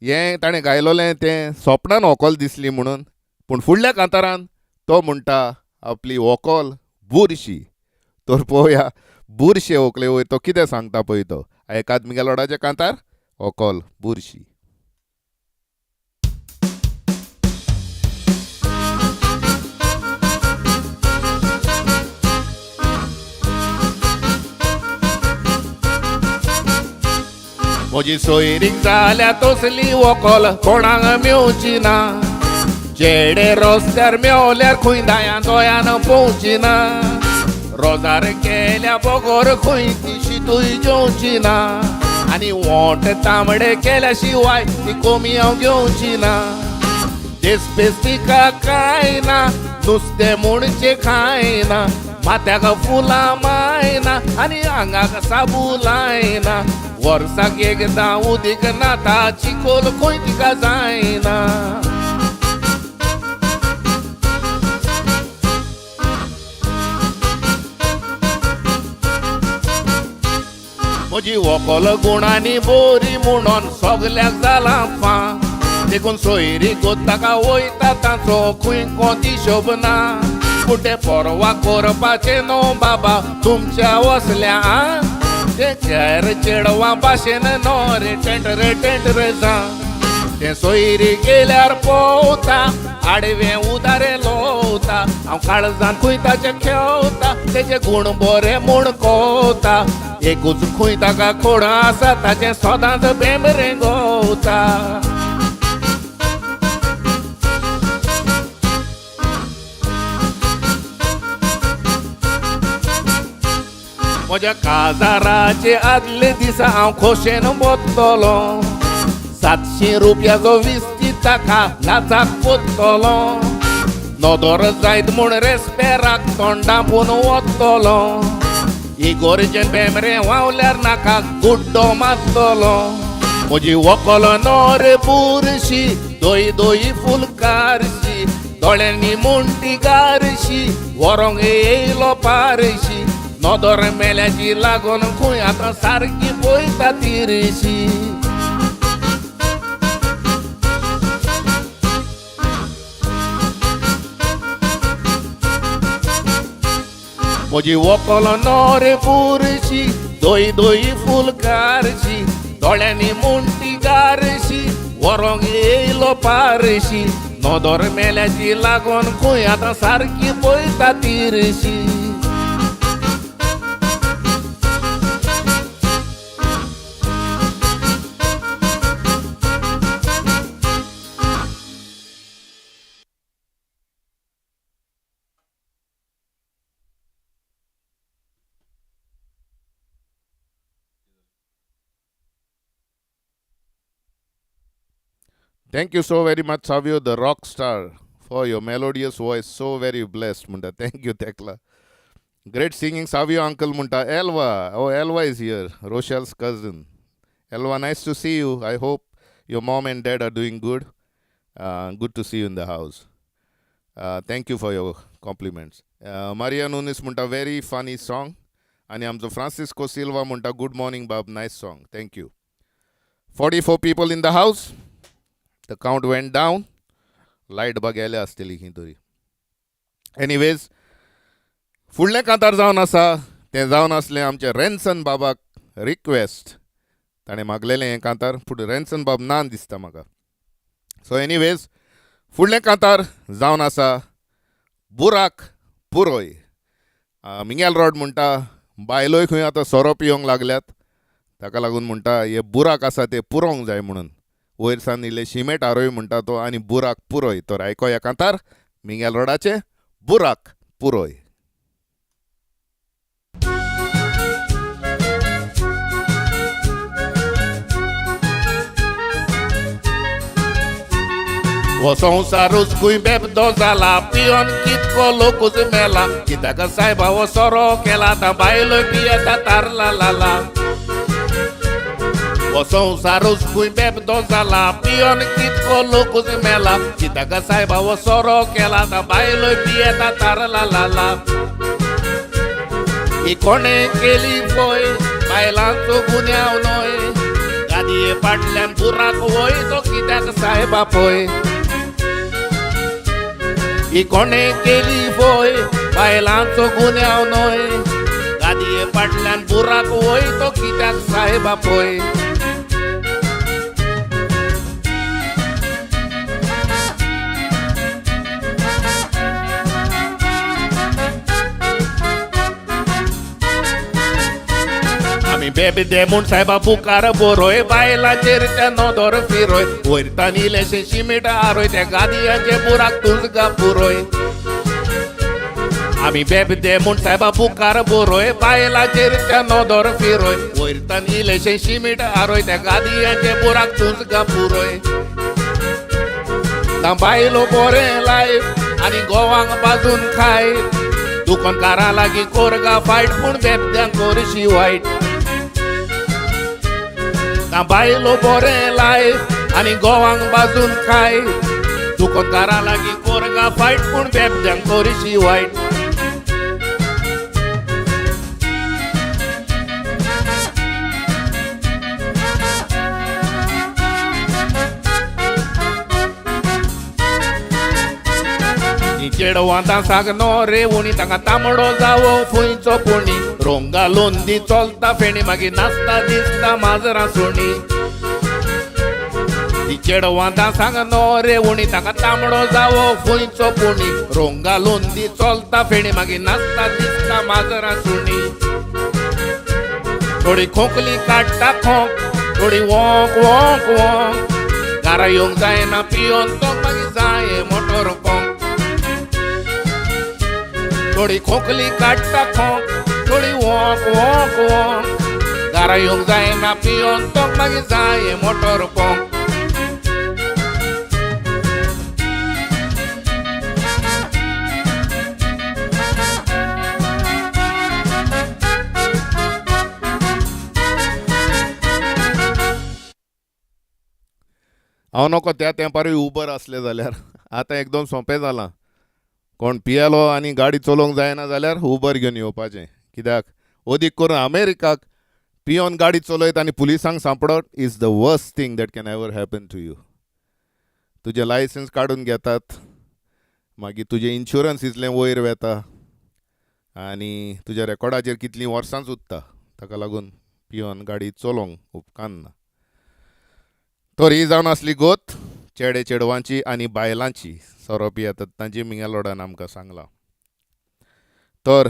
हें ताणें गायलोलें तें सोपणान व्हंकल दिसली म्हणून, पूण फुडल्या कांतारान तो म्हणटा आपली व्हंकल बुरशी. तर पळोवया बुरशे व्हंकले वयर तो कितें सांगता पळय तो. आयकात मिगेल रोडाचें कांतार व्हंकल बुरशी. म्हजी सोयरीक जाल्या तसली व्हंकल कोणाक मेवची ना, चेडे रस्त्यार मेवल्यार खंय दायान दोयान पोवची ना, रोजार केल्या बगर खंय ती शितूय जेवची ना, आनी वोंट तांबडे केल्या शिवाय ती कोमी हांव घेवची ना. देसपेस तिका कांय ना, नुस्तें म्हणचें खायना, माथ्याक फुलां मायना आनी आंगाक साबू लायना, वर्साक एकदां उदीक नाता चिकोल खंय तिका जायना. म्हजी व्हंकल गुणांनी बोरी म्हणून सगल्याक जालां फां, देखून सोयरी गोताका वयता तांचो खंय कोत हिशोब ना. पूण तें परवा करपाचें न्हू बाबा तुमच्या वसल्या, तें चेर चेडवां भाशेन न्हू रे टेंट रे टेंट रे जा. तें सोयरी गेल्यार पोवता आडवें उदारें लोवता, हांव काळजान खंय ताचें खेवता, तेजे गूण बरे म्हूण कोवता, एकूच खंय ताका खोड आसा ताचें सदांच बेम रेंगोवता. म्हज्या काजाराचे आदले दिसा हांव खोशेन बतलो, 700 रुपयाचो विस्ती ताका नाचाक पोत्तलो, नदर जायत म्हूण रेस्पेराक तोंडा पून वतलो, इगोर्जेन बेमरे वावल्यार नाका गुड्डो मारतलो. म्हजी व्हंकल न्हय बुरशी, दोई दोई फुलकारशी, दोळ्यांनी मुंटी गारशी, व्हरोंक येयलो पारशी, नदर मेल्याची लागून खंय आतां सारकी पळयता तिरशी. म्हजी व्हंकल न्हय बुरशी, दोई दोई फुलकारशी, दोळ्यांनी मुंटी गारशी, व्हरोंक येयलो पारशी, नदर मेल्याची लागून खंय आतां सारकी पळयता तिरशी. Thank you so very much, Savio, the rock star, for your melodious voice. So very blessed, Munda. Thank you, Tekla. Great singing, Savio uncle, Munda. Elva. Oh, Elva is here, Rochelle's cousin. Elva, nice to see you. I hope your mom and dad are doing good. Good to see you in the house. Thank you for your compliments. Maria Nunes, Munda, very funny song. And I'm Francisco Silva, Munda, good morning, Bob. Nice song. Thank you. 44 people in the house. The count went down. Light बा गेल्या आसतली खंय तरी. Anyways, फुडलें कांतार जावन आसा तें जावन आसलें आमचें रेन्सन बाबाक रिक्वेस्ट. ताणें मागलेलें हें कांतार, पूण रेन्सन बाब ना दिसता म्हाका. सो एनिवेज, फुडलें कांतार जावन आसा बुराक पुरोय. मिंगेल रॉड म्हणटा बायलोय खंय आतां सोरो पिवंक लागल्यात, ताका लागून म्हणटा हे बुराक आसा ते पुरोवंक जाय म्हणून. वयर सान इल्लें शिमेट आरोय म्हणटा तो आनी बुराक पुरोय. तर आयकोया कांतार मिंगेल रोडाचें बुराक पुरोय. हो संवसारूच खंय बेबदो जाला, पिवन कितको लोकूच मेला, कित्याक सायबा हो सोरो केला, आतां बायलो पियेता तारला लाला. हो संवसारूच खंय बेबदो जाला, पिवन कितको लोकूच मेला, कित्याक सायबा हो सोरो केला, आतां बायलो पियेता तारला लाला. ही कोणे केली पय बायलांचो गुन्यांव न्हय, गादये फाटल्यान बुराक वय तो कित्याक सायबा पय. ही कोणे केली पय बायलांचो गुन्यांव न्हय, गादये फाटल्यान बुराक वय तो कित्याक सायबा पय. आमी बेबी दे म्हूण सायबा बुकार बरोय, बायलांचेर त्या नदर फिरोय, वयर तानिलेशें शिमीट आरोय, त्या गादयांचे बुराक तूंच गा पुरोय. आमी बेबी दे म्हूण सायबा बुकार बरोय, बायलांचेर त्या नदर फिरोय, वयर तानिलेशें शिमीट आरोय, त्या गादयांचे बुराक तूंच गा पुरोय. ना बायलो बरें लायफ आनी गोवांक बाजून खाय, दुकानकारां लागीं कोरगा फायट पूण बेबद्यांक करशी वायट. ना बायलो बरें लायफ आनी गोवांक बाजून खाय, दुकानकारां लागीं कोरगा फायट पूण बेबद्यांक करशी वायट. चेडवां साग नो रे उणी, तांकां तांबडो जावो फुंयचो पुणी, रोंगा लोंदी चलता फेणी, मागीर नाचता दिसता माजरां सुणी. ती चेडवां सांग नो रे उणी, तांकां तांबडो जावो फुंयचो पुणी, रोंगा लोंदी चलता फेणी, मागीर नाचता दिसता माजरां सुणी. थोडी खोंकली काडटा खोंक, थोडी वोंक वोंक वोंक, घरा येवंक जायना पियोन तो मागीर जाय मोटर पोंक. थोडी खोंकली काडटा खोंक, थोडी वोंक वोंक वोंक, घरा येवंक जायना पियोन तो मागीर जाय मोटर पोंक. हांव नको त्या तेंपारूय उबर आसलें जाल्यार आतां एकदम सोंपें जालां. कोण पियेलो आनी गाडी चलोवंक जायना जाल्यार उबर घेवन येवपाचें. कित्याक अदीक करून अमेरिकाक पियोन गाडी चलयत आनी पुलिसांक सांपडप is the worst thing that can ever happen to you. तुजें लायसन्स काडून घेतात, मागीर तुजें इन्शुरन्स इतलें वयर वेता आनी तुज्या रेकॉर्डाचेर कितलीं वर्सांच उरता. ताका लागून पियोन गाडी चलोवंक उपकारना. तर ही जावन आसली गोत चेडे चेडवांची आनी बायलांची सोरो पियेतात तांची मिंगेलोडान आमकां सांगलां. तर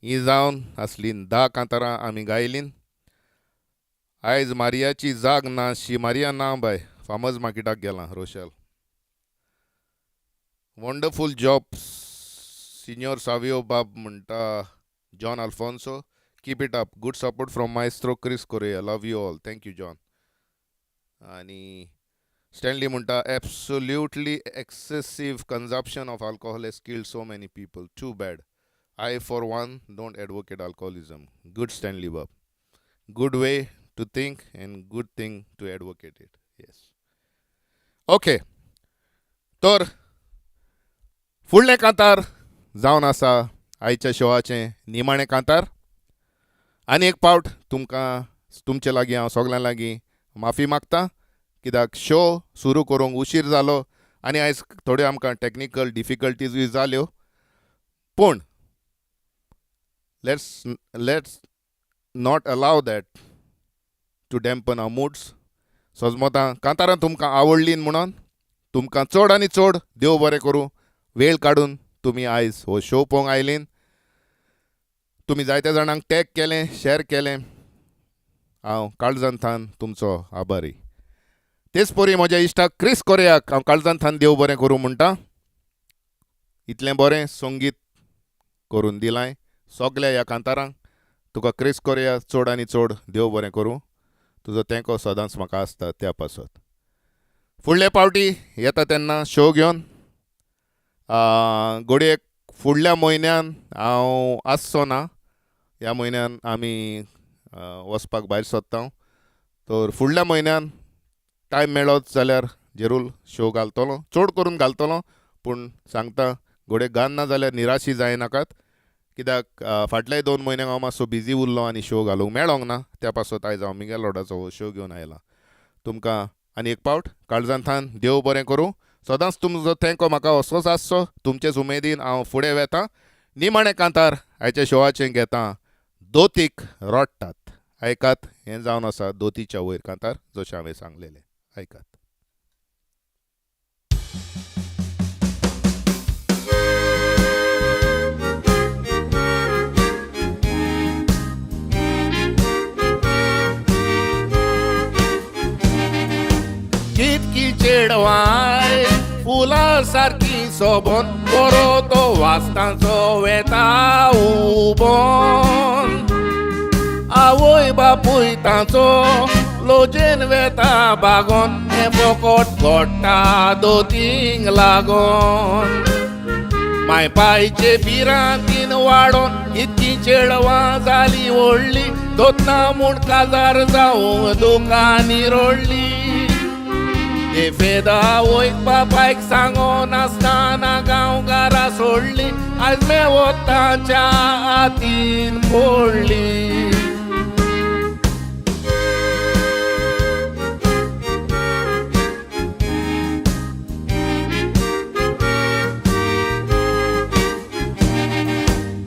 ही जावन आसली 10 कांतारां आमी गायलीन. आयज मारियाची जाग ना, शी मारिया ना बाय, फार्मर्स मार्केटाक गेलां Rochelle. Wonderful job signor Savio बाब म्हणटा John Alfonso, keep it up, good support from maestro Chris Correa, love you all, thank you John. आनी स्टॅनली म्हणटा absolutely excessive consumption of alcohol has killed so many people, too bad, I for one don't advocate alcoholism. Good Stanley बाब, good way to think and good thing to advocate it. Yes, okay. तर फुडलें कांतार जावन आसा आयच्या शोवाचें निमाणें कांतार. आनी एक पावट तुमकां तुमचे लागीं हांव सगल्यां लागीं माफी मागता, कित्याक शो सुरू करूंक उशीर जालो आनी आयज थोड्यो आमकां टॅक्निकल डिफिकल्टीजूय जाल्यो. पूण let's not allow that to dampen our moods. सजमतां कांतारां तुमकां आवडलीं म्हणून तुमकां चड आनी चड देव बरें करूं. वेळ काडून तुमी आयज हो शो पळोवंक आयलीं, तुमी जायत्या जाणांक टॅग केलें, शॅर केलें, हांव काळजान थान तुमचो आभारी. तेच परी म्हज्या इश्टाक क्रिस कोरियाक हांव काळजान थान देव बरें करूं म्हणटा. इतलें बरें संगीत करून दिलां सगल्या ह्या कांतारांक. तुका क्रिस कोरिया चड आनी चड देव बरें करूं. तुजो तेंको सदांच म्हाका आसता त्या पासत. फुडले पावटी येता तेन्ना शो घेवन घडयेक फुडल्या म्हयन्यान हांव आसचो ना. ह्या म्हयन्यान आमी वचपाक भायर सोदता, तर फुडल्या म्हयन्यान टायम मेळत जाल्यार जेरूल शो घालतलो, चड करून घालतलो. पूण सांगता घडये घालना जाल्यार निराशी जायनाकात, कित्याक फाटल्या 2 म्हयन्यांक हांव मातसो बिजी उरलो आनी शो घालूंक मेळोंक ना. त्या पासत आयज हांव मिगेल लॉर्डाचो हो शो घेवन आयला. तुमकां आनी एक पावट काळजांतल्यान देव बरें करूं. सदांच तुमचो तेंको म्हाका असोच आसचो. तुमचेच उमेदीन हांव फुडें वेता. निमाणें कांतार आयच्या शोवाचें घेता, दोतीक रडटात. आयकात, हें जावन आसा दोतीच्या वयर कांतार, जशें हांवें सांगलेलें. आयकात. कितकी चेडवाय फुलां सारकी सोबोन, बरो तो वाचतांचो वेता उबोन. आवय बापूय तांचो लोजेन वेता बागोन, हें फोकोट घोडटा दोतींक लागोन. माय पायचे भिरांतीन वाडोन इतकी चेडवां जाली व्हडली, दोतना म्हूण काजार जावंक दुकांनी रडली. फेदा वयक बापायक सांगो नासतना गांवकारा सोडली, आयज मेवो तांच्या हातीन पडली.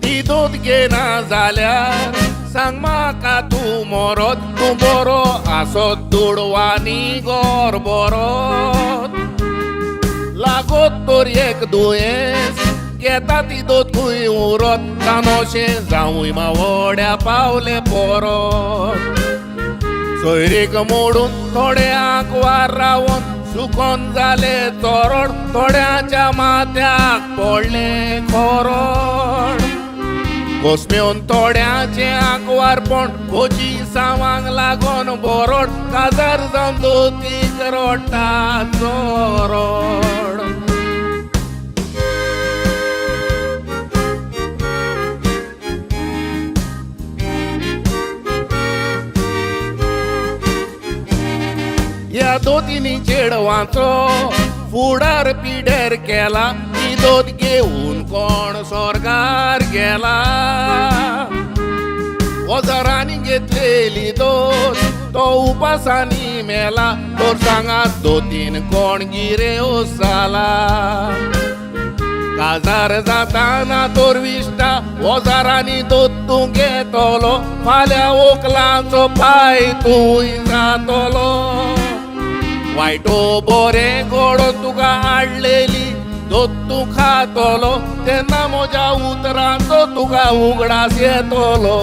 ती दूद घेना जाल्यार सांग म्हाका तूं मोरत, तूं बरो आसत दुडवांनी गोर बरोत. लागत तर एक दुयेंस घेता ती दोतूय उरत, तानोशें जावूय मावोड्या पावले परत. सोयरीक मोडून थोड्यांक वार रावोन सुकोन जाले चोरड, थोड्यांच्या माथ्याक पडलें खोरोड. कोसमेवन थोड्यांचें आंकवारपण खोजी सावांक लागोन बोरोड, काजार जावन दोतीक रडटा चोरोड. ह्या दोतींनी चेडवांचो फुडार पिड्यार केला, ती दोत घेवन कोण स्वर्गार गेला. वजारांनी घेतलेली दोत तो उपासांनी मेला, तर सांगात दोतीन कोण गिरेवस जाला. काजार जाताना तर विश्टा वजारांनी दोत तूं घेतलो, फाल्यां वोकलांचो पांय तूंय जातलो. वायटो बरें गोडो तुका हाडलेली दोत तूं खातलो, तेन्ना म्हज्या उतरांचो तुका उगडास येतलो.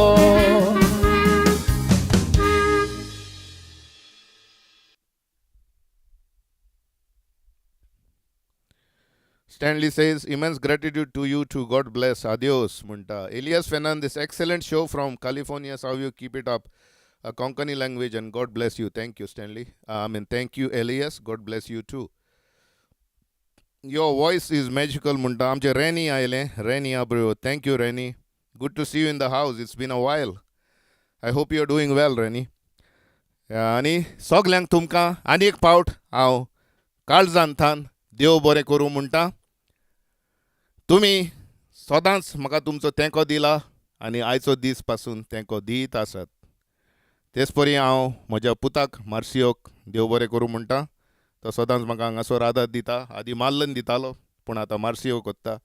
Stanley says, immense gratitude to you too. God bless. Adios, म्हणटा. Elias Fernandez, excellent show from California. Savio, keep it up. Konkani language and God bless you. Thank you, Stanley. I mean, thank you, Elias. God bless you too. Your voice is magical, म्हणटा. आमचे रेनी आयले. Renny Abreu. Thank you, Renny. Good to see you in the house. It's been a while. I hope you are doing well, Renny. आनी सगल्यांक तुमकां आनी एक पावट हांव काळजांतल्यान देव बरें करूं म्हणटा. तुमी सदांच म्हाका तुमचो तेंको दिला आनी आयचो दीस पासून तेंको दीत आसात. तेच परी हांव म्हज्या पुताक मार्सियोक देव बरें करूं म्हणटा. तो सदांच म्हाका हांगासर आदार दिता. आदीं माल्लन दितालो पूण आतां मार्सियो कोत्ता.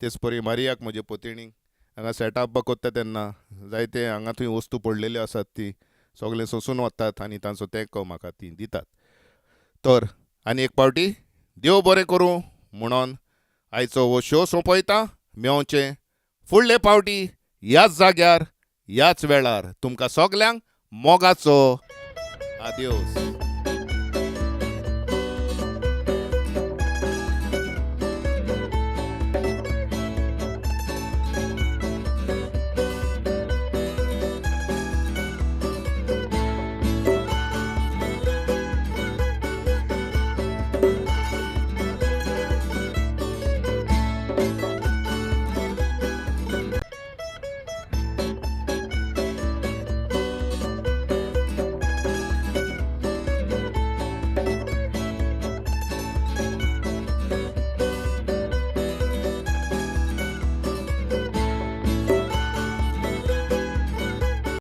तेच परी मारियाक म्हजे पोतिणीक हांगा सेटअप कोत्ता तेन्ना जायते हांगा थंय वस्तू पडलेल्यो आसात ती सगळें सोंसून वतात आनी तांचो तेंको म्हाका ती दितात. तर आनी एक पावटी देव बरें करूं म्हणून आयचो हो शो सोंपयता. मेवचें फुडले पावटी ह्याच जाग्यार ह्याच वेळार. तुमकां सगल्यांक मोगाचो आदियोस.